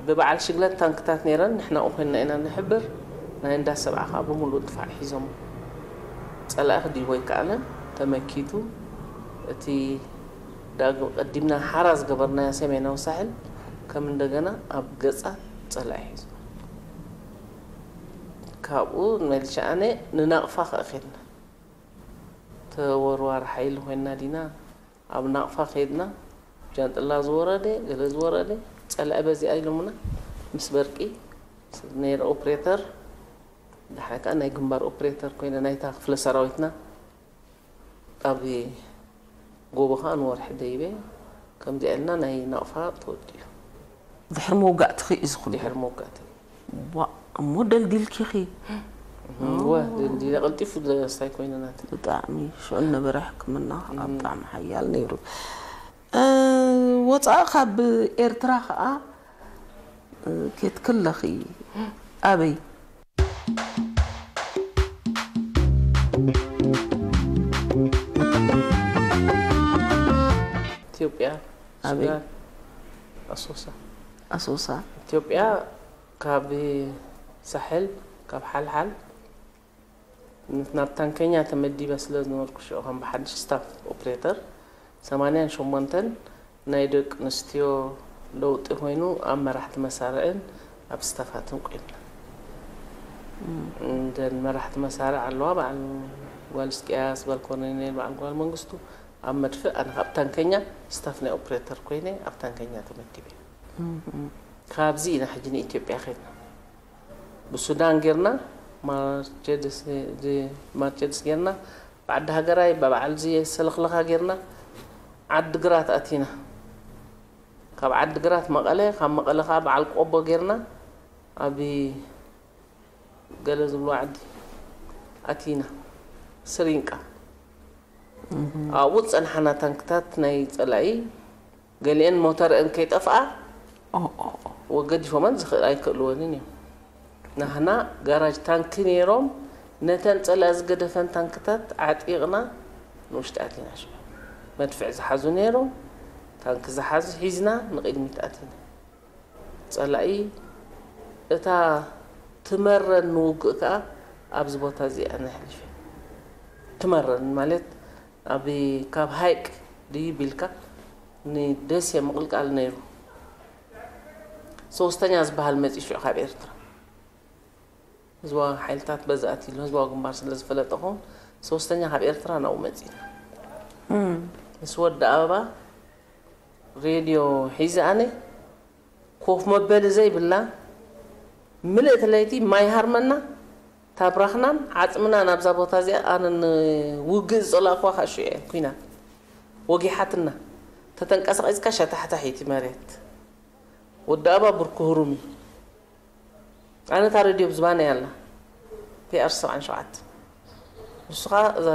ብበዓል ሽግለት ታንክታት ነይረን ንሕና ኣብኡ ኮይንና ኢና ንሕብር ናይ እንዳ ሰብዓ ከዓ ብምሉእ ድፋዕ ሒዞሞ። ፀላኢ ክድይቦ ኣይከኣለን ተመኪቱ እቲ ዳግም ቀዲምና ሓራ ዝገበርናዮ ሰሜናዊ ሳሕል ከም እንደገና ኣብ ገፃ ፀላኢ ሒዙ ካብኡ መሊሻ ኣነ ንናቕፋ ከኣ ከድና። ተወርዋሪ ሓይሊ ኮይንና ዲና ኣብ ናቕፋ ከይድና ጃንጥላ ዝወረደ ገለ ዝወረደ ፀላኢ በዚኣ ኢሎምና ምስ በርቂ ነይረ ኦፕሬተር ዳሕረ ከዓ ናይ ግንባር ኦፕሬተር ኮይነ ናይታ ክፍለ ሰራዊትና ኣብ ጎቦ ከዓ ንወርሒ ደይበ ከምዚኣ ኢልና ናይ ናቕፋ ተወዲኡ ድሕሪ መውጋእትኺ እዩ ዝኹሉ ድሕሪ መውጋእቲ ዋ እሞ ደልዲልኪኺ እወ፣ ድንዲለ ቀልጢፉ ዘስታይ ኮይነ ናት። ብጣዕሚ ሽዑ ነበረ ሕክምና ከዓ ብጣዕሚ ሓያል ነይሩ። እ፣ ወፃኢ ካብ ኤርትራ ከዓ እ፣ ኬትክለኺ ኣበይ? ኢትዮጵያ፣ ኣበይ? ሱዳን፣ ኣሶሳ። ኣሶሳ። ኢትዮጵያ ካብ ሳሕል፣ ካብ ሓልሓል ናብ ታንከኛ ተመዲበ ስለ ዝነበርኩ ሽዑ ከም ብሓድሽ ስታፍ ኦፕሬተር ሰማንያን ሸሞንተን ናይ ደቂ ኣንስትዮ ለውጢ ኮይኑ ኣብ መራሕቲ መሳርዕን ኣብ ስታፋትን ቆይምና። እንደን መራሕቲ መሳርዕ ኣለዋ፣ በዓል ጓል እስቅያስ፣ ጓል ኮሎኔል፣ በዓል ጓል መንግስቱ። ኣብ መድፍእ ኣነ ካብ ታንከኛ ስታፍ ናይ ኦፕሬተር ኮይነ ኣብ ታንከኛ ተመዲበ። ካብዚ ኢና ሕጂ ንኢትዮጵያ ከድና። ብሱዳን ጌርና ማርቸድስ ማርቸድስ ጌርና ብዓዲ ሃገራይ ብበዓል ዝየ ሰለኽለኻ ጌርና ዓዲ ግራት ኣቲና። ካብ ዓዲ ግራት መቐለ፣ ካብ መቐለ ከዓ በዓል ቆቦ ጌርና ኣብ ገለ ዝብሎ ዓዲ ኣቲና። ስሪንቃ ኣብኡ ዝፀንሓና ታንክታት ናይ ፀላኢ ገሊአን ሞተርአን ከይጠፍኣ ወገዲፎመን ዝኽእል ኣይክእልወንን እዮም። ናህና ጋራጅ ታንኪ ነይሮም ነተን ፀላ ዝገደፈን ታንክታት ዓጢቕና ንውሽጢ ኣቲና ሽዑ መድፍዕ ዝሓዙ ነይሮም ታንኪ ዝሓዙ ሒዝና ንቕድሚት ኣቲና ፀላኢ እታ ትመረን ንውግእ ከዓ ኣብዚ ቦታ እዚኣ ነሕሊፈ ትመረን ማለት ኣብ ካብ ሃይቅ ድዩ ቢልካ ንደሴ ምቕልቃል ነይሩ። ሶስተኛ ዝበሃል መፂ ሽዑ ካብ ኤርትራ ህዝባዊ ሓይልታት በዚ ኣትሉ ህዝባዊ ግንባር ስለ ዝፈለጠኹም ሶስተኛ ካብ ኤርትራ ናብኡ መፂና። ምስ ወዲ ኣበባ ሬድዮ ሒዘ ኣነ ኮፍ መበሊ ዘይብላ ምልእቲ ለይቲ ማይ ሃርመና ታብራኽናን ዓፅምናን ኣብዛ ቦታ እዚኣ ኣነ ንውግእ ዝፀላእኩዋ ከዓ ሽዑ እየ ኩናት ወጊሓትና ተተንቀሳቒስካ ሸታሕታሕ እዩ እቲ መሬት ወዲ ኣባ ብርኩ ህሩም እዩ ኣነ እታ ሬድዮ ብዝባነይ ኣላ ፒኣር ሰብዓን ሸውዓተ ንሱ ከዓ እዛ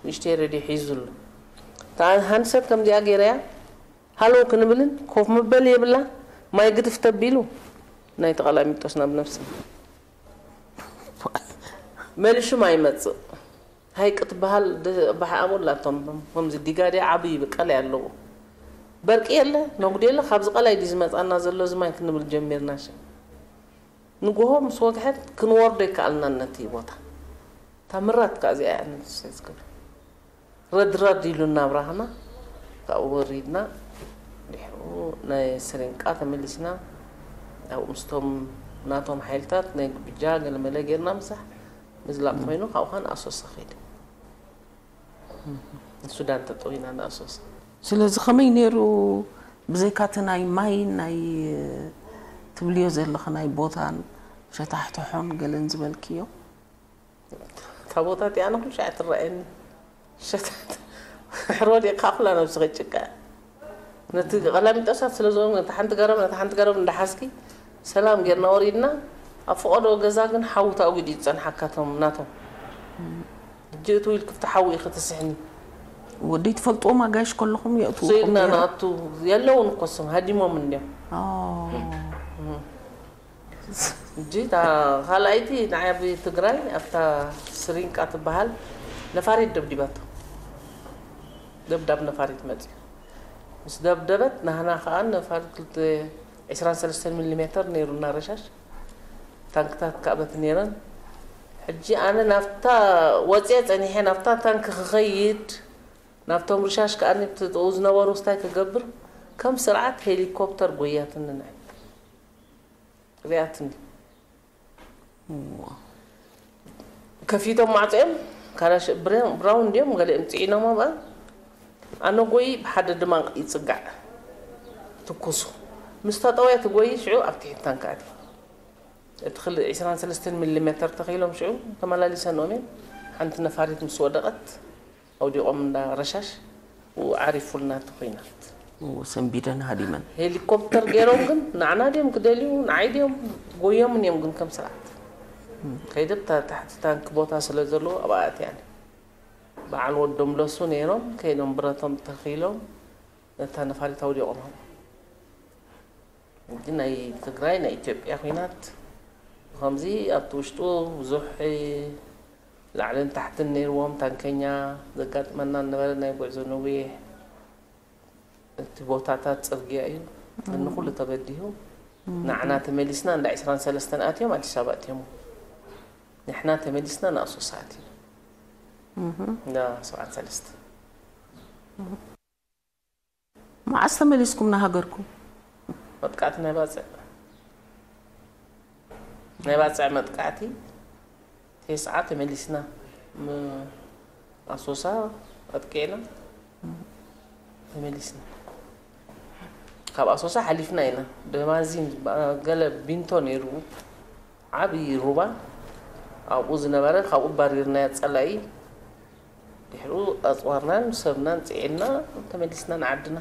ንእሽተይ ሬድዮ ሒዙ ኣሎ እታ ሃንሰት ከምዚኣ ገይረያ ሃሎ ክንብልን ኮፍ መበሊ የብላ ማይ ግድፍ ተቢሉ ናይ ተቐላሚጦስና ብነብሲ መሊሹ ማይ ይመፅእ ሃይቅ ትበሃል ባሕኣቦ ኣላቶም ከምዚ ዲጋዲ ዓብዪ ቀላይ ኣለዎ በርቂ የለ ነጉዲ የለ ካብዚ ቀላይ ድዩ ዝመፃና ዘሎ እዚ ማይ ክንብል ጀሚርና ሸ ንጎሆ ምስ ወግሐት ክንወርዶ ይከኣልና ነቲ ቦታ እታ ምራት ከዓ እዚኣ እያ ንዝሰ ዝገብር ረድረድ ኢሉ እናብራህና ካብኡ ወሪድና ድሕሩ ናይ ስሪንቃ ተመሊስና ኣብኡ ምስቶም ናቶም ሓይልታት ናይ ግብጃ ገለመለ ጌርና ምሳሕ ምዝላቕ ኮይኑ ካብኡ ከዓ ንኣሶሳ ከይደ ንሱዳን ተጠዊና ንኣሶሳ ስለዚ ከመይ ነይሩ ብዘይካ እቲ ናይ ማይ ናይ ትብልዮ ዘለኺ ናይ ቦታን ሸታሕትሖን ገለን ዝበልክዮ እታ ቦታ እቲኣ ንኩሉ ሻዕ ትረኣየኒ ሸታት ሕር ወዲቕካ ኩላ ነብስኺ ጭቃ ነቲ ቀላሚጦሳት ስለ ዝኾኑ ነታ ሓንቲ ገረብ ነታ ሓንቲ ገረብ እንዳሓዝኪ ሰላም ጌርና ወሪድና ኣብ ፈቐዶ ገዛ ግን ሓዊ ተኣጒዱ እዩ ዝፀንሓካ ቶም ናቶም ሕጂ እትው ኢልኪ ኣብቲ ሓዊ ኢኺ ትስሕኒ ወደይ ትፈልጥዎም ኣጋይሽ ከለኹም የእትውኩም ዘይልና ነይሮም? ንኣቱ የለውን እኮ እሶም ሃዲሞም እንዲዮም ሕጂ እታ ካልኣይቲ ንዓይ ኣብ ትግራይ ኣብታ ስሪንቃ ትበሃል ነፋሪት ደብዲባቶ ደብዳብ ነፋሪት መፅዩ ምስ ደብደበት ናህና ከዓ ነፋሪት ክልተ ዕስራን ሰለስተን ሚሊ ሜተር ነይሩና ረሻሽ ታንክታት ከዓ በቲ ነይረን ሕጂ ኣነ ናብታ ወፅየ ፀኒሐ ናብታ ታንክ ክኸይድ ናብቶም ርሻሽ ከዓ ጥኡ ዝነበሩ ስታይ ክገብር ከም ስርዓት ሄሊኮፕተር ጎያትኒ ንዕድ ሪኣትኒ ከፊቶም ማዕፅኦም ካላሽ ብራውን እንዲኦም ገሊኦም ፅዒኖም ኣብኣ ኣነ ጎይ ብሓደ ድማ ይፅጋዕ ትኩሱ ምስ ተጠወየ ትጎይ ሽዑ ኣብ ትሕቲ ታንካ ኣትዩ እቲ ክል 23 ሚሊ ሜተር ተኺሎም ሽዑ ተመላሊሰንኦም እየን ሓንቲ ነፋሪት ምስ ወደቐት ኣውዲቖም እንዳ ረሻሽ ዓሪፉልና እቲ ኹናት። ሰንቢደን ሃዲመን። ሄሊኮፕተር ገይሮም ግን ንዓና ድዮም ክደልዩ ንዓይ ድዮም ጎዮምን እዮም ግን ከም ስርዓት። ከይደ ብታ ታሕቲ ታንክ ቦታ ስለ ዘለዎ ኣብኣ ኣትያን። በዓል ወዶም ለሱ ነይሮም፣ ከይዶም ብረቶም ተኺሎም ነታ ነፋሪት ኣውዲቖም። ሕጂ ናይ ትግራይ ናይ ኢትዮጵያ ኲናት ከምዚ ኣብቲ ውሽጡ ብዙሕ ላዕልን ታሕትን ነይርዎም። ታንከኛ ዘጋጥመና ነበረ፣ ናይ ጉዕዞ ነዊሕ፣ እቲ ቦታታት ጽርግያ እዩ። እኒ ኩሉ ተበዲሁ ንዓና ተመሊስና እንዳ ዕስራን ሰለስተን ኣትዮም ኣዲስ ኣበባ ኣትዮም። ንሕና ተመሊስና ንኣሶሳ ኣትዮም። እንዳ ሰብዓን ሰለስተ። መዓስ ተመሊስኩም ንሃገርኩም? መጥቃዕቲ ናይ ባጽዕ ናይ ባጽዕ መጥቃዕቲ ቴስዓ ተመሊስና። ም- ኣሶሳ ኣጥቂዕና ተመሊስና። ካብ ኣሶሳ ሓሊፍና ኢና። ደማዚን ባ- ገለ ቢንቶ ነይሩ፣ ዓብዪ ሩባ ኣብኡ ዝነበረ፣ ካብኡ ባሪርናዮ ጸላኢ። ድሕሩ ኣጽዋርናን ሰብናን ጽዒንና ተመሊስና ንዓድና።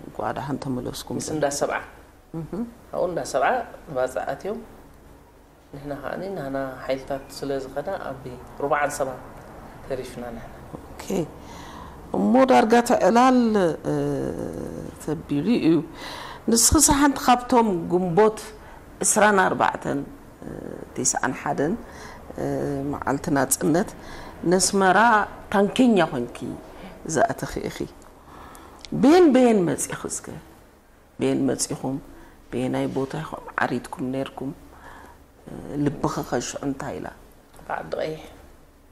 እንኳዕ ደሓን ተመለስኩም። ምስ እንዳ ሰብዓ ኣብኡ እንዳ ሰብዓ ንባጽዕ ኣትዮም። ንሕና ከዓኒ ናህና ሓይልታት ስለ ዝኸዳ ኣብ ሩባዓን ሰባ ተሪፍና ንሕና። ኦኬ። እሞ ዳርጋ እቲ ዕላል ተቢሉ እዩ። ንስኽስ ሓንቲ ካብቶም ግንቦት ዕስራን ኣርባዕተን፣ ተስዓን ሓደን መዓልቲ ናጽነት ነስመራ ታንከኛ ኮንኪ ዝኣተኺ ኢኺ። በየን በየን መጺኺ እስከ? በየን መጺኹም? በየናይ ቦታ ኢኹም ዓሪድኩም ነይርኩም? ልብኺ ከ ሽዑ እንታይ ኢላ? ብዓዲ ቀይሕ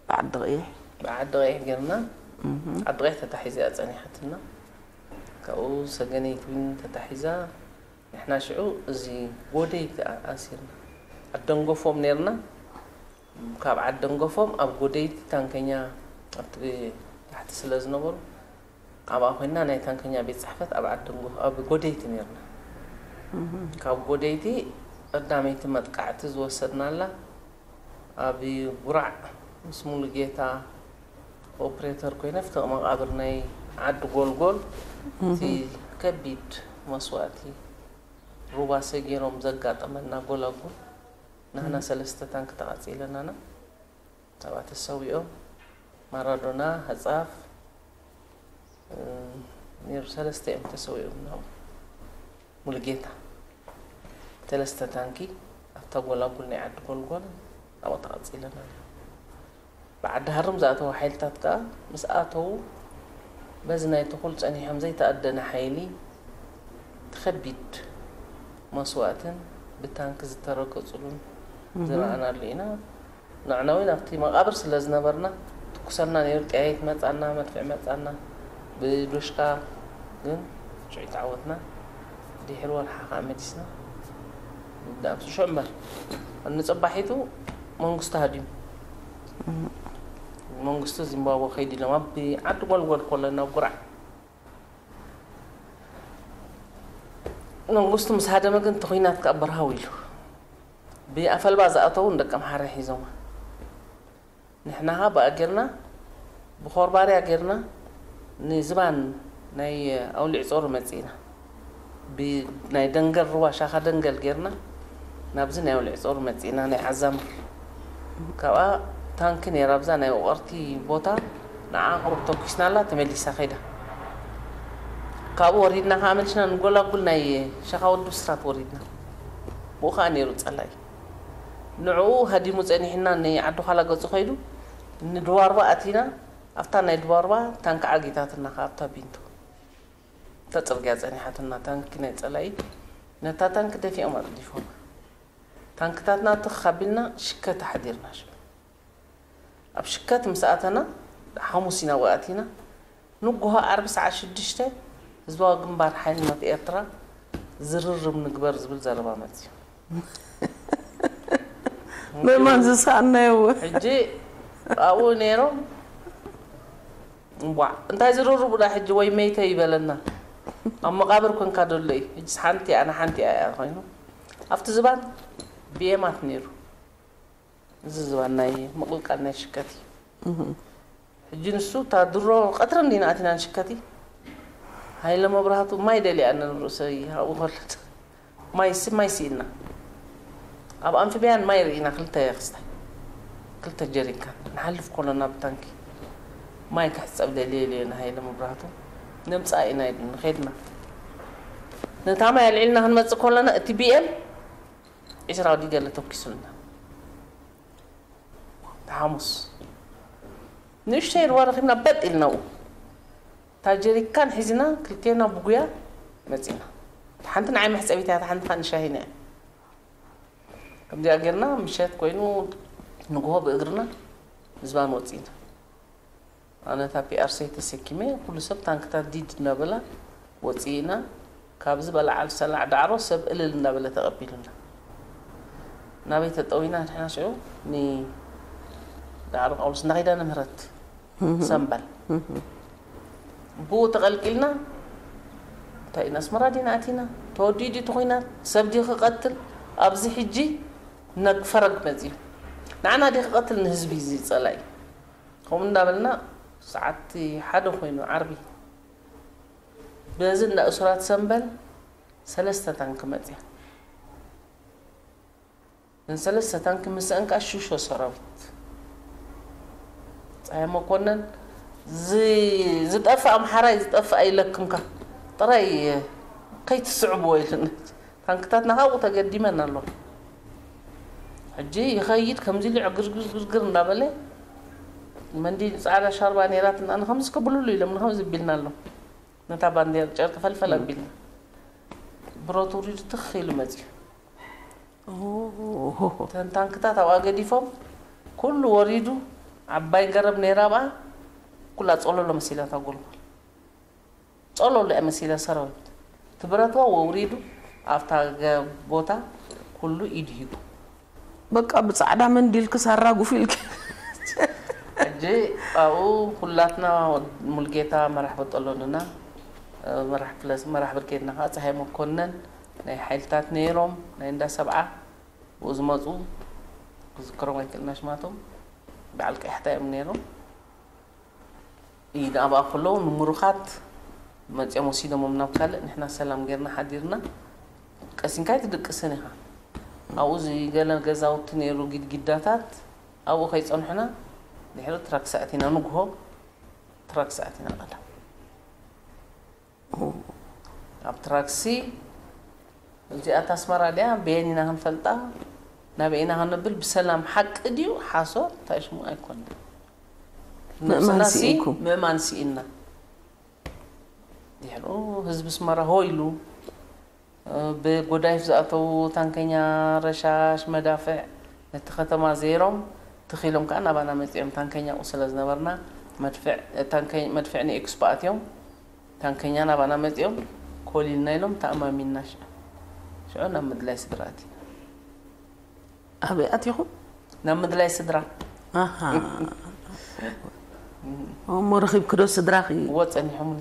ብዓዲ ቀይሕ? ብዓዲ ቀይሕ ጌርና። ዓዲ ቀይሕ ተታሒዛ እያ ጸኒሓትና። ካብኡ ሰገነይቲ እውን ተታሒዛ። ንሕና ሽዑ እዚ ጎደይቲ ኣሲርና ዓዲ ደንጎፎም ነይርና። ካብ ዓዲ ደንጎፎም ኣብ ጎደይቲ ታንከኛ ኣብቲ ታሕቲ ስለ ዝነበሩ ኣብኣ ኮይንና ናይ ታንከኛ ቤት ጽሕፈት ኣብ ዓዲ ደንጎ ኣብ ጎደይቲ ነይርና። ካብ ጎደይቲ ቀዳመይቲ መጥቃዕቲ ዝወሰድናላ ኣብ ጉራዕ ምስ ሙሉጌታ ኦፕሬተር ኮይነ ኣብቲ መቓብር ናይ ዓዲ ጎልጎል እቲ ከቢድ መስዋእቲ ሩባ ሰጊሮም ዘጋጠመና ጎላጉል ናህና ሰለስተ ታንክ ተቓጺለናና። ሰባት ተሰዊኦም ማራዶና፣ ህጻፍ ነይሩ። ሰለስተ እዮም ተሰዊኦም ናብኡ። ሙሉጌታ ሰለስተ ታንኪ ኣብታ ጎላጉል ናይ ዓዲ ጎልጎል ኣብኡ ተቐጺለና። ብዓዲ ሃሩም ዝኣተዉ ሓይልታት ከኣ ምስ ኣተዉ በዚ ናይ ተኹል ጸኒሖም ዘይተኣደነ ሓይሊ እቲ ከቢድ መስዋእትን ብታንኪ ዝተረገጹሉን ዝረኣናሉ ኢና። ንዕና እውን ኣብቲ መቓብር ስለ ዝነበርና ትኩሰልና ነይሩ። ጠያይት መጻና፣ መድፍዕ መጻና ብዶሽካ ግን ሽዑ ተዓወትና። ድሕሪ ወርሓ ከዓ መሊስና ንኣምስሾ እምበር ንፅባሒቱ መንግስቱ ሃዲሙ መንግስቱ ዚምባብወ ከይዱ ኢሎም ኣብ ዓዲ ጎልጎል ኮለና ጉራዕ መንግስቱ ምስ ሃደመ ግን ተኹናት ከዓ በርሃው ኢሉ ብኣፈልባ ዝኣተው ንደቂ ኣምሓራ ሒዞማ ንሕና ኸ ብኣ ጌርና ብኾርባርያ ጌርና ንዝባን ናይ ኣውሊዕ ጾሩ መጺእና ብናይ ደንገል ሩባ ሻኻ ደንገል ጌርና ናብዚ ናይ ኣውሊዕ ጾሩ መጺእና ናይ ዓዛምር ካብኣ ታንኪ ነይራ ኣብዛ ናይ ውቕርቲ ቦታ ንዓ ቁሩብ ተኩስናላ ተመሊሳ ኸይዳ ካብኡ ወሪድና ከዓ መሊስና ንጎላጉል ናይ ሸኻ ወዲ ብስራት ወሪድና ብኡ ከዓ ነይሩ ጸላኢ ንዕኡ ሃዲሙ ጸኒሕና ንዓዲ ዃላ ገጹ ኸይዱ ንድዋርባ ኣቲና ኣብታ ናይ ድዋርባ ታንኪ ዓጊታትና ከኣ ኣብታ ቢንቶ እታ ጽርግያ ጸኒሓትና ታንኪ ናይ ጸላኢ ነታ ታንኪ ደፊኦም ኣጽዲፎማ ታንክታትና ትኽ ኣቢልና ሽከት ኣሕዲርና ሽዑ ኣብ ሽከት ምስ ኣተና ሓሙስ ኢና ወኣቲና ንጉሆ ዓርቢ ሰዓት ሽዱሽተ ህዝባዊ ግንባር ሓይልነት ኤርትራ ዝርርብ ንግበር ዝብል ዘረባ መጽዩ ምእማን ዝሰኣናዮ ሕጂ ኣብኡ ነይሮም እንቧዕ እንታይ ዝርርቡ ዳ ሕጂ ወይ መይተ ይበለና ኣብ መቃብር ኮንካ ደሎ እዩ ሕጂ ሓንቲ ኣነ ሓንቲ እያ ኮይኑ ኣብቲ ዝባን ብኤማት ነይሩ እዚ ዝባን ናይ ምቕልቃል ናይ ሽከት እዩ ሕጂ ንሱ እታ ድሮ ቀትሪ እንዲና ኣቲና ንሽከቲ ሃይለ መብራህቱ ማይ ደልያ ኣነ ንርእሰይ ኣብኡ ከለት ማይ ሲ ማይ ሲእና ኣብ ኣምፊብያን ማይ ርኢና፣ ክልተ ክስታይ፣ ክልተ ጀሪካን። ንሓልፍ ከሎና ብታንኪ ማይ ክሕጸብ ደልየ ኢለ፣ ንሃይለ መብራህቱ ነምጽኣ ኢና ኢሉ ንኸድና። ነታ ማይ ኣልዒልና ክንመጽእ ከሎና፣ እቲ ቢኤም ዒስራ ወዲ ገለ ተኩሱልና። ሓሙስ ንእሽተይ ርዋ ረኺብና በጥ ኢልና ኣብኡ። እታ ጀሪካን ሒዝና ክልቴና ብጉያ መጺና። እታ ሓንቲ ንዓይ መሕጸቢት እያ፣ እታ ሓንቲ ኸኣ ንሻሂና እያ። ከምዚኣ ጌርና ምሸት ኮይኑ ንግሆ ብእግርና ንዝባን ወጺና። ኣነ እታ ፒኣርሲ ተሰኪመ፣ ኩሉ ሰብ ታንክታት ዲድ እናበላ ወጺእና። ካብዚ በላዓል ሰላዕ ዳዕሮ ሰብ እልል እናበለ ተቐቢሉና። ናበይ ተጠዊና ንሕና ሽዑ? ንዳዕሮ ጳውሎስ እንዳ ኪዳነ ምህረት ሰምበል። ብኡ ተቐልቂልና። እንታይ ኢና ኣስመራ ዲና ኣቲና? ተወዲኡ ድዩ እቲ ኹናት? ሰብ ድዩ ክቐትል? ኣብዚ ሕጂ ነግ ፈረግ መጺኡ። ንዓና ድዩ ክቐትል ንህዝቢ እዚ ጸላኢ? ከምኡ እንዳበልና ሰዓት ሓደ ኮይኑ ዓርቢ በዚ እንዳ እሱራት ሰምበል ሰለስተ ታንክ መጽያ። እዘን ሰለስተ ታንክ ምስአን ከዓ ሽሾ ሰራዊት። ፀሃይ መኮነን ዝ-፣ ዝጠፍእ ኣምሓራይ ዝጠፍእ ኣይለክምካ ጥራይ ከይትስዕብዎ ኢሉና። ታንክታትና ካብኡ ተገዲመን ኣለዋ። ሕጂ ይኸይድ ከምዚ ኢሉ ዕግርግርግርግር እንዳበለ መንዲ ፃዕዳ ሻርባ ነይራትና ንኸምዚ ከብሉሉ ኢሎም ንኸምዚ ቢልና ኣሎ። ነታ ባንዴራ ጨርቂ ፈልፈል ኣቢልና ብረት ውሪዱ ትኽ ኢሉ መፅዩ። እተን ታንክታት ኣብኣ ገዲፎም ኩሉ ወሪዱ። ዓባይ ገረብ ነይራ ኣብኣ ኩላ ፀሎሎ መሲላ እታ ጎልጎል። ጸሎሎ እያ መሲላ ሰራዊት። እቲ ብረትዋ ወውሪዱ ኣብታ ገ-፣ ቦታ ኩሉ ኢዱ ሂቡ። በቃ ብጻዕዳ መንዲል ክሳራጉፍ ኢልኪ። ሕጂ ኣብኡ ኩላትና ወድ-፣ ሙልጌታ መራሕ በጠሎንና፣ መራሕ ክፍለ-፣ መራሕ ብርጌድና ከዓ ፀሃይ መኮነን ናይ ሓይልታት ነይሮም፣ ናይ እንዳ ሰብዓ ብኡ ዝመፁ ክዝክሮም ኣይክእልና ሽማቶም። በዓል ቀያሕታ እዮም ነይሮም። ኢድ ኣብኣ ከለዉ ንምሩኻት መፂኦም ወሲዶሞም ናብ ካልእ፣ ንሕና ሰላም ጌርና ሓዲርና። ቀሲንካ ኣይትድቅስን ኢኻ። ኣብኡ እዚ ገለ ገዛውቲ ነይሩ፣ ጊድጊዳታት፣ ኣብኡ ከይጸንሑና፣ ድሕሪ ትራክሲ ኣቲና፣ ንግሆ ትራክሲ ኣቲና ቀዳም። ኣብ ትራክሲ እዚኣ ኣስመራ ድያ? በየን ኢና ክንፈልጣ? ናበይ ኢና ክንብል? ብሰላም ሓቂ ድዩ ሓሶት? እንታይ ሽሙ ኣይኮነን። ምእማን ነብስና ሲ ስኢንኩም። ምእማን ስኢንና። ድሕሩ ህዝቢ ኣስመራ ሆ ኢሉ፣ ብጎዳይፍ ዝኣተዉ ታንከኛ፣ ረሻሽ፣ መዳፍዕ ነቲ ከተማ ዘይሮም፣ ትኽ ኢሎም ከኣ ናባና መጺኦም። ታንከኛ ኣብኡ ስለ ዝነበርና፣ መድፍዕ፣ ታንከ-፣ መድፍዕ ንኤክስፖ ኣትዮም፣ ታንከኛ ናባና መጺኦም፣ ኮሊልና ኢሎም፣ ተኣማሚንና። ሽዑ፣ ሽዑ ናብ ምድላይ ስድራ ኣቲና። ኣበይ ኣቲኹም? ናብ ምድላይ ስድራ። ኣሃ። እሞ ረኺብኪ ዶ ስድራኺ? እዎ፣ ጸኒሖምኒ።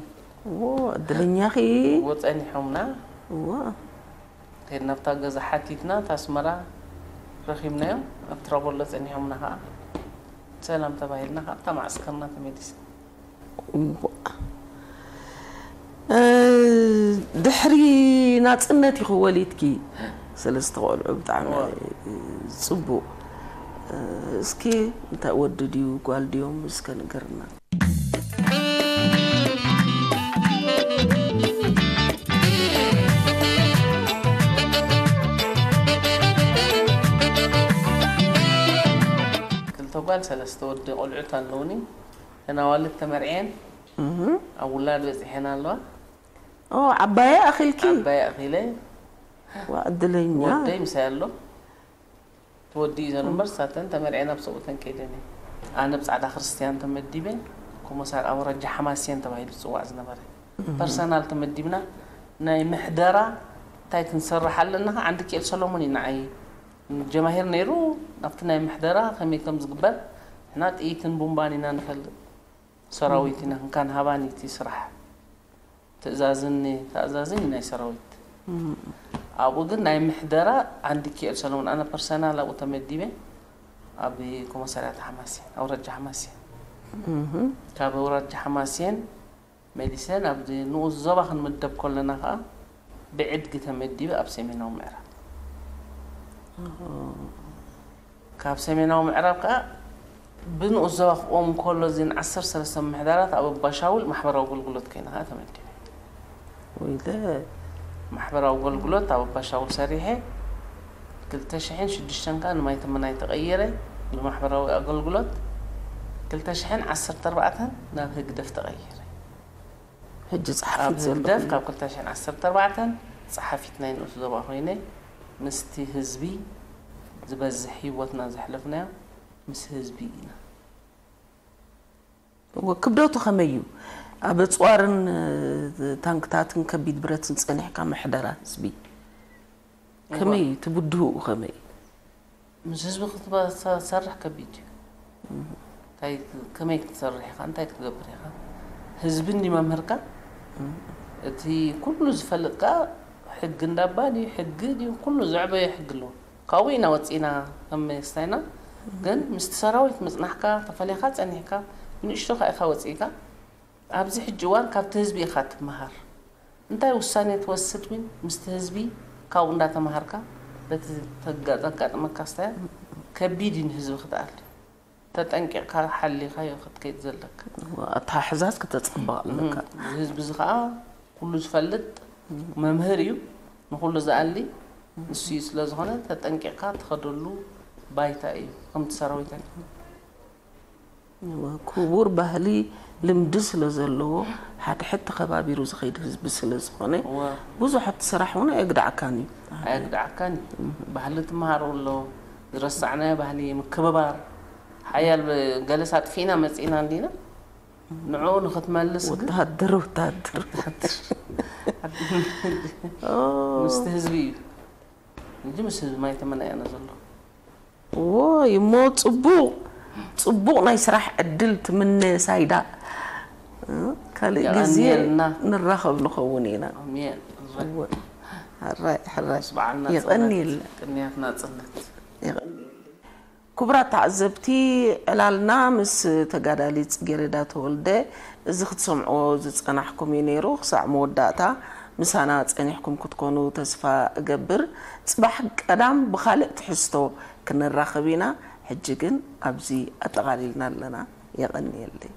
እዎ፣ ዕድለኛኺ። እዎ፣ ጸኒሖምና። እዎ። ከይድና ኣብታ ገዛ ሓቲትና፣ እታ ኣስመራ ረኺብናዮም። ኣብ ትራቦሎ ጸኒሖምና ኸዓ። ሰላም ተባሂልና፣ ኸዓ ኣብታ ማዕስከርና ተመሊስና። እዋ። እ፣ ድሕሪ ናጽነት ኢኹ ወሊድኪ ሰለስተ ቆልዑ፣ ብጣዕሚ እዋ። ጽቡቕ። እ፣ እስኪ እንታይ ወዲ ድዩ ጓል ድዮም እስከ ንገርና። ክልተ ጓል ሰለስተ ወዲ ቆልዑት ኣለውኒ። እተን ኣዋልድ ተመርዕየን እህ። ኣብ ውላድ በጺሐን ኣለዋ። ኦ፣ ዓባየ ኣኺልኪ? ዓባየ ኣኺለ። ዋ፣ ዕድለኛ። ወደይ ምሳይ ኣሎ። ተወዲኡ ዘን እምበር፣ ሳተን ተመርዕየን ኣብ ሰብኡተን ከይደን እየን። ኣነ ብጻዕዳ ክርስትያን ተመዲበ፣ ኮሞሳር ኣውራጃ ሓማስየን ተባሂሉ ዝጽዋዕ ዝነበረ። እህ። ፐርሰናል ተመዲብና፣ ናይ ምሕደራ እንታይ ክንሰርሕ ኣለና፣ ከ ዓንዲ ኪኤል ሰሎሞን እዩ ንዓይ ጀማሂር ነይሩ፣ ናብቲ ናይ ምሕደራ ከመይ ከም ዝግበር፣ ንሕና ጥይትን ቡምባን ኢና ንፈልጥ። ሰራዊት ኢና፣ እንካን ሃባን እዩ እቲ ስራሕ። ትእዛዝን ተኣዛዝን እዩ ናይ ሰራዊት። እም። ኣብኡ ግን ናይ ምሕደራ ዓንዲ ኪኤል ሰሎሞን፣ ኣነ ፐርሰናል ኣብኡ ተመዲበ፣ ኣብ ኮመሳርያት ሓማሴን፣ ኣውራጃ ሓማሴን። እም። ካብ ኣውራጃ ሓማሴን መሊሰ ናብ ንኡስ ዞባ ክንምደብ ከለና ከኣ ብዕድጊ ተመዲበ ኣብ ሰሜናዊ ምዕራብ። ካብ ሰሜናዊ ምዕራብ ከኣ ብንኡስ ዞባ ክቆም ከሎ እዚን ዓሰርተ ሰለስተ ምሕዳራት ኣብ ኣባሻውል ማሕበራዊ ኣገልግሎት ኮይነ ከኣ ተመዲበ። ወይለ ማሕበራዊ ኣገልግሎት ኣብ ኣባሻውል ሰሪሐ ክልተ ሽሕን ሽዱሽተን ከኣ ንማይ ተመናይ ተቐይረ። ብማሕበራዊ ኣገልግሎት ክልተ ሽሕን ዓሰርተ ኣርባዕተን ናብ ህግደፍ ተቐይረ። ሕጂ ኣብ ጸሓፊት ዘሎ ህግደፍ ካብ ክልተ ሽሕን ዓሰርተ ኣርባዕተን ጸሓፊት ናይ ንኡስ ዞባ ኮይነ ምስቲ ህዝቢ ዝበዝሕ ህይወትና ዘሕለፍናዮ ምስ ህዝቢ ኢና። ክብደቱ ከመይ እዩ? ኣብ ኣፅዋርን ታንክታትን ከቢድ ብረትን ፀኒሕካ መሕደራ ህዝቢ ከመይ እዩ? እቲ ብድህኡ ከመይ እዩ? ምስ ህዝቢ ክትሰርሕ ከቢድ እዩ። እንታይ ከመይ ክትሰርሕ ኢኻ? እንታይ ክትገብር ኢኻ? ህዝቢ እንዲ መምህርካ እቲ ኩሉ ዝፈልጥ ከኣ ሕጊ እንዳባ ድዩ ሕጊ ድዩ ኩሉ ዘዕበየ ሕጊ ኣለዎ። ካብኡ ኢና ወፂና ከም መንግስታይና ግን ምስቲ ሰራዊት ምፅናሕካ ተፈሊኻ ፀኒሕካ ብንእሽቶኻ ኢኻ ወፂእካ ኣብዚ ሕጂ እዋን ካብቲ ህዝቢ ኢኻ ትመሃር እንታይ ውሳኔ ትወስድ ውን ምስቲ ህዝቢ ካብኡ እንዳተመሃርካ በቲ ተጋጠመካ ስታያ ከቢድ እዩ ንህዝቢ ክትኣል ተጠንቂቕካ ሓሊኻዮ ክትከይድ ዘለካ ኣተሓሕዛዝ ከተፀብቕ ኣለካ እዚ ህዝቢ እዚ ከዓ ኩሉ ዝፈልጥ መምህር እዩ ንኩሉ ዝኣሊ ንሱ እዩ ስለ ዝኾነ ተጠንቂቕካ ትኸደሉ ባይታ እዩ ከምቲ ሰራዊት ኣይኮነ ክቡር ባህሊ ልምዲ ስለ ዘለዎ ሓድሕድ ተኸባቢሩ ዝኸይድ ህዝቢ ስለ ዝኾነ ብዙሕ ኣብቲ ስራሕ እውን ኣየግድዓካን እዩ ኣየግድዓካን እዩ ባህሊ ትመሃሮ ኣሎ ዝረሳዕናዮ ባህሊ ምክብባር ሓያል ገለስ ኣጥፊእና መፂእና እንዲና ንዕኡ ንክትመልስ ግን ወተሃደር ወተሃደር ምስቲ ህዝቢ እዩ እንጂ ምስ ህዝቢ ማይ ተመናያና ዘሎ ወይ እሞ ፅቡቕ ፅቡቕ ናይ ስራሕ ዕድል ትምነ ሳይዳ ካልእ ግዜ የቐንየልና። ንራኸብ ንኸውን ኢና ኣሜን ሕራይ ሕራይ ምስ በዓልና የቐንየልና ቅንያት ናፅነት ክቡራት ተዓዘብቲ ዕላልና ምስ ተጋዳሊት ፅጌረዳ ተወልደ እዚ ክትሰምዕዎ ዝፀናሕኩም እዩ ነይሩ ክሳዕ መወዳእታ ምሳና ፀኒሕኩም ክትኮኑ ተስፋ እገብር ፅባሕ ቀዳም ብካልእ ትሕዝቶ ክንራኸብ ኢና ሕጂ ግን ኣብዚ ኣጠቓሊልና ኣለና የቐንየለይ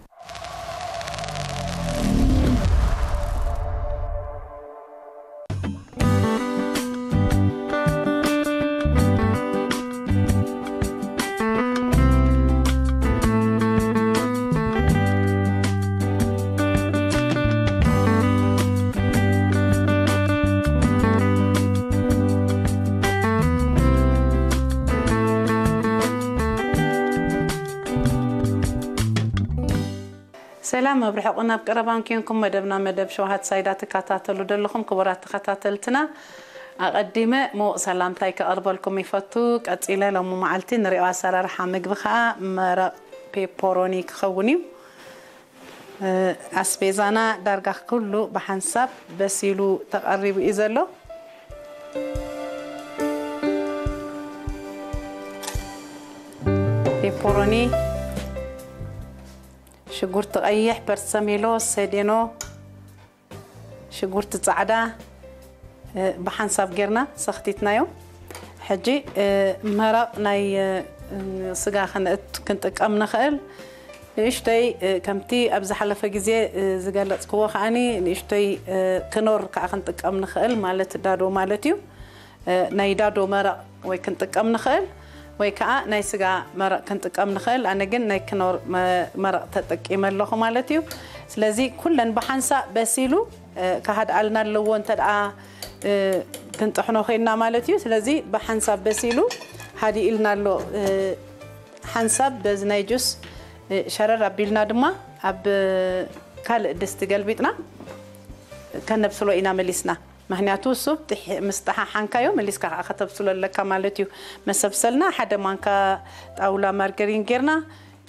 ሰላም ኣብ ርሑቕን ኣብ ቀረባን ኬንኩም መደብና መደብ ሸውሃት ሳይዳ ትከታተሉ ዘለኹም ክቡራት ተኸታተልትና ኣቐዲመ ምውቕ ሰላምታይ ከቐርበልኩም ይፈቱ ቀጺለ ሎሚ መዓልቲ ንሪኦ ኣሰራርሓ ምግቢ ከዓ መረቕ ፔፖሮኒ ክኸውን እዩ ኣስቤዛና ዳርጋ ኩሉ ብሓንሳብ በሲሉ ተቐሪቡ እዩ ዘሎ ፔፖሮኒ ሽጉርቲ ቀይሕ ፐርሰሜሎ ሰዴኖ ሽጉርቲ ፃዕዳ ብሓንሳብ ጌርና ሰኽቲትናዮ ሕጂ መረቕ ናይ ስጋ ክንእት ክንጥቀም ንኽእል ንእሽተይ ከምቲ ኣብ ዝሓለፈ ግዜ ዝገለፅክዎ ከዓኒ ንእሽተይ ክኖር ከዓ ክንጥቀም ንኽእል ማለት ዳዶ ማለት እዩ ናይ ዳዶ መረቕ ወይ ክንጥቀም ንኽእል ወይ ከዓ ናይ ስጋ መረቕ ክንጥቀም ንኽእል ኣነ ግን ናይ ክኖር መረቕ ተጠቂመ ኣለኹ ማለት እዩ ስለዚ ኩለን ብሓንሳእ በሲሉ ክሃድኣልና ኣለዎ እንተ ደኣ ክንጥሕኖ ኮይንና ማለት እዩ ስለዚ ብሓንሳብ በሲሉ ሃዲእልና ኣሎ ሓንሳብ በዚ ናይ ጁስ ሸረር ኣቢልና ድማ ኣብ ካልእ ድስቲ ገልቢጥና ከነብስሎ ኢና መሊስና ምክንያቱ እሱ ምስ ጠሓሓንካዮ መሊስካ ከዓ ከተብስሎ ኣለካ ማለት እዩ መሰብሰልና ሓደ ማንካ ጣውላ ማርገሪን ጌርና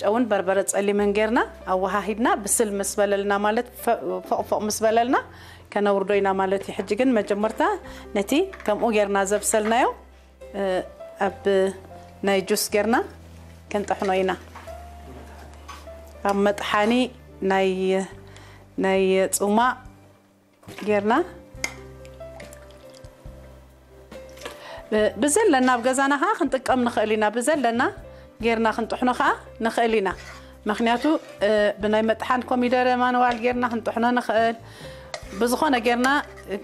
ጨውን በርበረ ጸሊምን ጌርና ኣወሃሂድና ብስል ምስ በለልና ማለት ፎቕፎቕ ምስ በለልና ከነውርዶ ኢና ማለት እዩ ሕጂ ግን መጀመርታ ነቲ ከምኡ ጌርና ዘብሰልናዮ ኣብ ናይ ጁስ ጌርና ክንጥሕኖ ኢና ኣብ መጥሓኒ ናይ ናይ ጹማቕ ጌርና ብ-፣ ብዘለና ኣብ ገዛና ኸዓ ክንጥቀም ንኽእል ኢና። ብዘለና ጌርና ክንጥሕኖ ኸዓ ንኽእል ኢና። ምኽንያቱ፣ እ፣ ብናይ መጥሓን ኮሚደረ ማንዋል ጌርና ክንጥሕኖ ንኽእል። ብዝኾነ ጌርና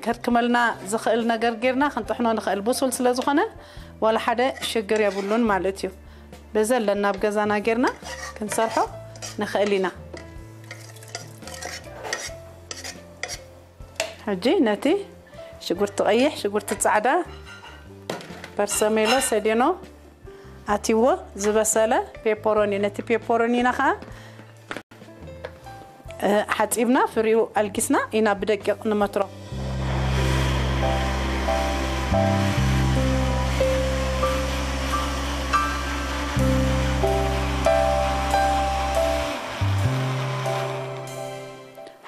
ከድክመልና ዝኽእል ነገር ጌርና ክንጥሕኖ ንኽእል። ብሱል ስለ ዝኾነ ዋላ ሓደ ሽግር የብሉን ማለት እዩ። ብዘለና ኣብ ገዛና ጌርና ክንሰርሖ ንኽእል ኢና። ሕጂ ነቲ ሽጉርቲ ቀይሕ፣ ሽጉርቲ ጻዕዳ፣ በርሰሜሎ፣ ሰዴኖ ኣትይዎ ዝበሰለ ፔፐሮኒ፣ ነቲ ፔፐሮኒና ኸዓ፣ እ፣ ሓጺብና ፍሪኡ ኣልጊስና ኢና ብደቂቕ ንመትሮ።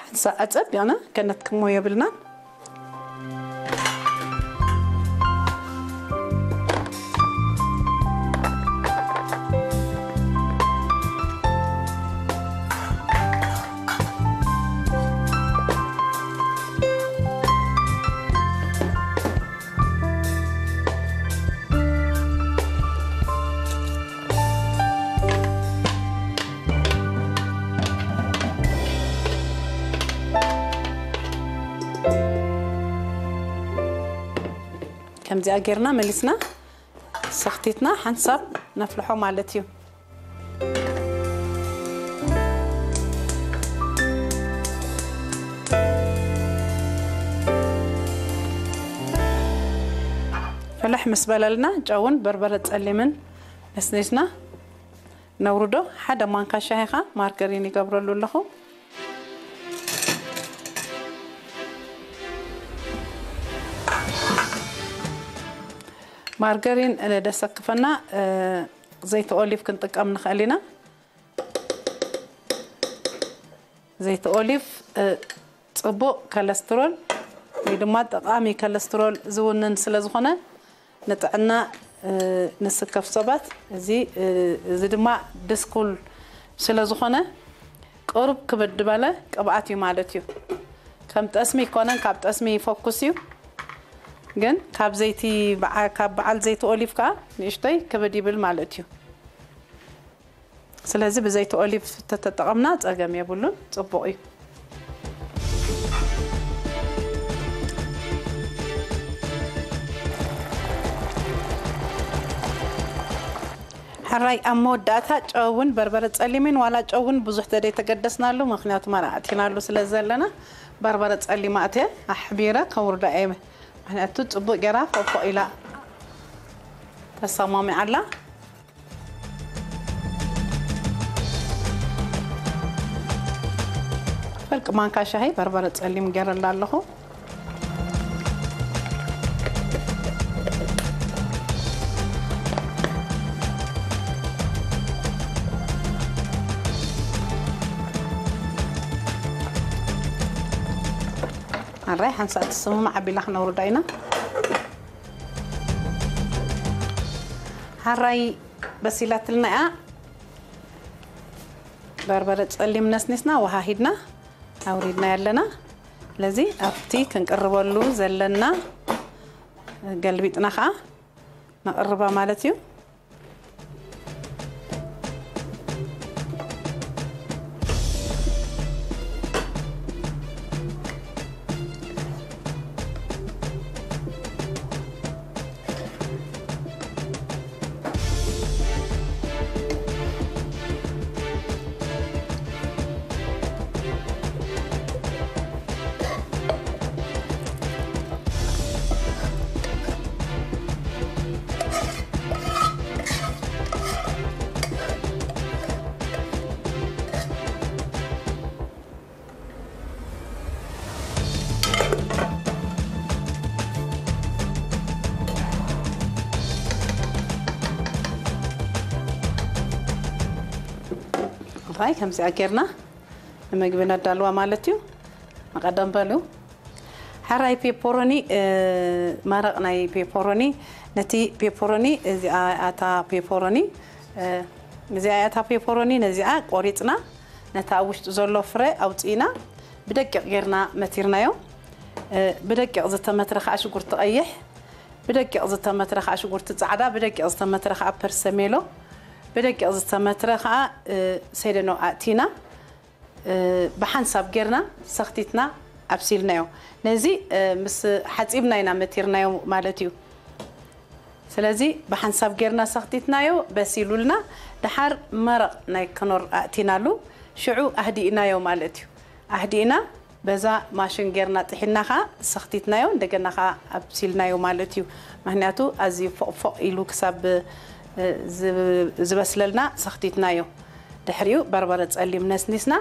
ሓንሳእ ኣጸቢቕና ከነትክሞ የብልናን። ከምዚኣ ጌርና መሊስና ሰኽቲትና ሓንሳብ ነፍልሖ ማለት እዩ። ፍልሕ ምስ በለልና ጨውን በርበረ ጸሊምን ነስኒስና ነውርዶ። ሓደ ማንካ ሻሂ ኸኣ ማርገሪን ይገብረሉ ኣለኹ። ማርገሪን፣ እ፣ ደሰክፈና፣ እ፣ ዘይቲ ኦሊቭ ክንጥቀም ንኽእል ኢና። ዘይቲ ኦሊቭ፣ እ፣ ጽቡቕ ኮለስትሮል ወይ ድማ ጠቓሚ ኮለስትሮል ዝውንን ስለ ዝኾነ ንጥዕና፣ እ፣ ንስከፍ ሰባት እዚ፣ እ፣ እዚ ድማ ድስኩል ስለ ዝኾነ ቁሩብ ክብድ ዝበለ ቅብኣት እዩ ማለት እዩ። ከም ጠስሚ ይኮነን፣ ካብ ጠስሚ ይፈኩስ እዩ። ግን ካብ ዘይቲ በዓ-፣ ካብ በዓል ዘይቲ ኦሊቭ ከኣ ንእሽተይ ክብድ ይብል ማለት እዩ። ስለዚ ብዘይቲ ኦሊቭ ተተጠቐምና ጸገም የብሉን፣ ጽቡቕ እዩ። ሕራይ ኣብ መወዳእታ ጨውን በርበረ ጸሊምን፣ ዋላ ጨውን ብዙሕ ተደይተገደስናሉ፣ ምኽንያቱ ማራ ኣእቲናሉ ስለ ዘለና በርበረ ጸሊም ኣእትየ ኣሕቢረ ከውርዳ እየ። ምኽንያቱ ጽቡቕ ጌራ ፎፎ ኢላ ተሰማሚዓላ። ፍርቂ ማንካ ሻሂ በርበረ ጸሊም ገይረላ ኣለኹ። ኣራይ ሓንሳእ ትስምም ዓቢላ ክነውርዳ ኢና። ሓራይ በሲላትልና እያ። በርበረ ጸሊም ነስኒስና፣ ወሃሂድና፣ ኣውሪድና ያለና። ስለዚ ኣብቲ ክንቅርበሉ ዘለና ገልቢጥና ኸኣ ነቕርባ ማለት እዩ። እንታይ ከምዚኣ ጌርና ንምግቢ ነዳልዋ ማለት እዩ። ንቐደም በሉ። ሕራይ ፔፐሮኒ፣ እ፣ መረቕ ናይ ፔፐሮኒ፣ ነቲ ፔፐሮኒ፣ እዚኣ እታ ፔፐሮኒ፣ እ፣ እዚኣ እታ ፔፐሮኒ፣ ነዚኣ ቆሪጽና፣ ነታ ኣብ ውሽጡ ዘሎ ፍረ ኣውጺእና፣ ብደቂቕ ጌርና መቲርናዮ። እ፣ ብደቂቕ ዝተመትረ ኸኣ ሽጉርቲ ቀይሕ፣ ብደቂቕ ዝተመትረ ከዓ ሽጉርቲ ፃዕዳ፣ ብደቂቕ ዝተመትረ ከዓ ፐርሰሜሎ፣ ብደቂቕ ዝተመትረ ከዓ ሰደኖ ኣእቲና ብሓንሳብ ጌርና ሰኽቲትና ኣብሲልናዮ። ነዚ ምስ ሓፂብና ኢና መቲርናዮ ማለት እዩ። ስለዚ ብሓንሳብ ጌርና ሰኽቲትናዮ፣ በሲሉልና። ድሓር መረቕ ናይ ከኖር ኣእቲናሉ፣ ሽዑ ኣህዲእናዮ ማለት እዩ። ኣህዲእና በዛ ማሽን ጌርና ጥሒና ኸዓ ሰኽቲትናዮ፣ እንደገና ኸዓ ኣብሲልናዮ ማለት እዩ። ምክንያቱ ኣዝዩ ፎቕፎቕ ኢሉ ክሳብ ዝበስለልና ሰኽቲትናዮ። ድሕሪኡ በርበረ ጸሊም ነስኒስና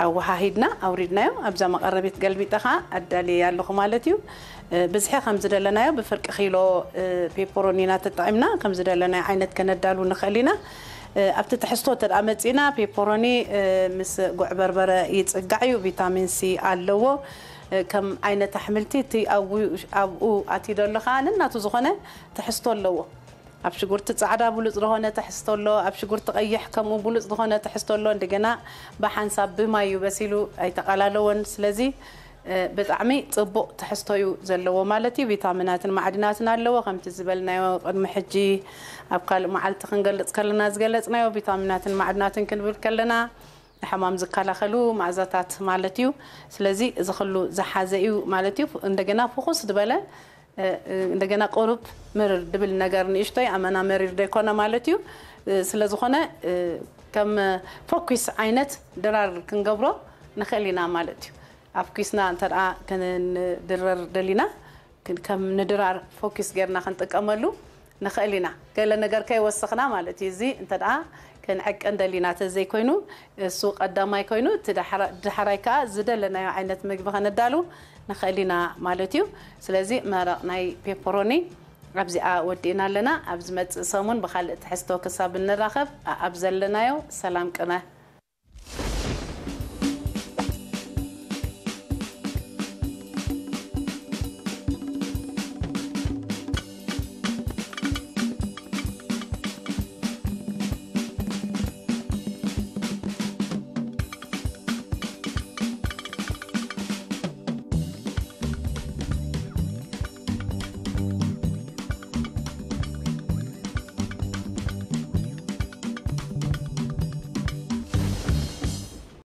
ኣወሃሂድና ኣውሪድናዮ። ኣብዛ መቐረቢት ገልቢጠ ኸዓ ኣዳልየ ኣለኹ ማለት እዩ። ብዝሒ ከም ዝደለናዮ ብፍርቂ ኪሎ ፔፐሮኒና ተጠቒምና ከም ዝደለናዮ ዓይነት ከነዳሉ ንኽእል ኢና። ኣብቲ ትሕዝቶ ተደኣ መጺና፣ ፔፐሮኒ ምስ ጉዕ በርበረ ይጽጋዕ እዩ፣ ቪታሚን ሲ ኣለዎ። ከም ዓይነት ኣሕምልቲ እቲ ኣብኡ ኣትዩ ዘሎ ከዓ ነናቱ ዝኾነ ትሕዝቶ ኣለዎ። ኣብ ሽጉርቲ ጻዕዳ ብሉጽ ዝኾነ ትሕዝቶ ኣሎ፣ ኣብ ሽጉርቲ ቀይሕ ከምኡ ብሉጽ ዝኾነ ትሕዝቶ ኣሎ። እንደገና ብሓንሳብ ብማይ እዩ በሲሉ ኣይተቓላለወን። ስለዚ ብጣዕሚ ጽቡቕ ትሕዝቶ እዩ ዘለዎ ማለት እዩ። ቪታሚናትን ማዕድናትን ኣለዎ። ከምቲ ዝበልናዮ ቅድሚ ሕጂ ኣብ ካልእ መዓልቲ ክንገልጽ ከለና ዝገለጽናዮ ቪታሚናትን ማዕድናትን ክንብል ከለና ንሕማም ዝከላኸሉ መኣዛታት ማለት እዩ። ስለዚ እዚ ኩሉ ዝሓዘ እዩ ማለት እዩ። እንደገና ፍኹስ ዝበለ እንደገና ቁሩብ ምርር ድብል ነገር ንእሽቶይ ኣመና መሪር ዘይኮነ ማለት እዩ። ስለዝኾነ ከም ፎኪስ ዓይነት ድራር ክንገብሮ ንኽእል ኢና ማለት እዩ። ኣፍኪስና እንተ ደኣ ክንድረር ደሊና ከም ንድራር ፎኪስ ጌርና ክንጥቀመሉ ንኽእል ኢና። ገለ ነገር ከይወሰኽና ማለት እዩ። እዚ እንተ ደኣ ክንዕቅን ደሊና ተዘይኮይኑ እሱ ቀዳማይ ኮይኑ እቲ ዳሕራይ ከዓ ዝደለናዮ ዓይነት ምግቢ ከነዳሉ ንኽእል ኢና ማለት እዩ። ስለዚ መረቕ ናይ ፔፐሮኒ ኣብዚኣ ወዲእና ኣለና። ኣብ ዝመጽእ ሰሙን ብኻልእ ትሕዝቶ ክሳብ እንራኸብ ኣብ ዘለናዮ ሰላም ቅነ።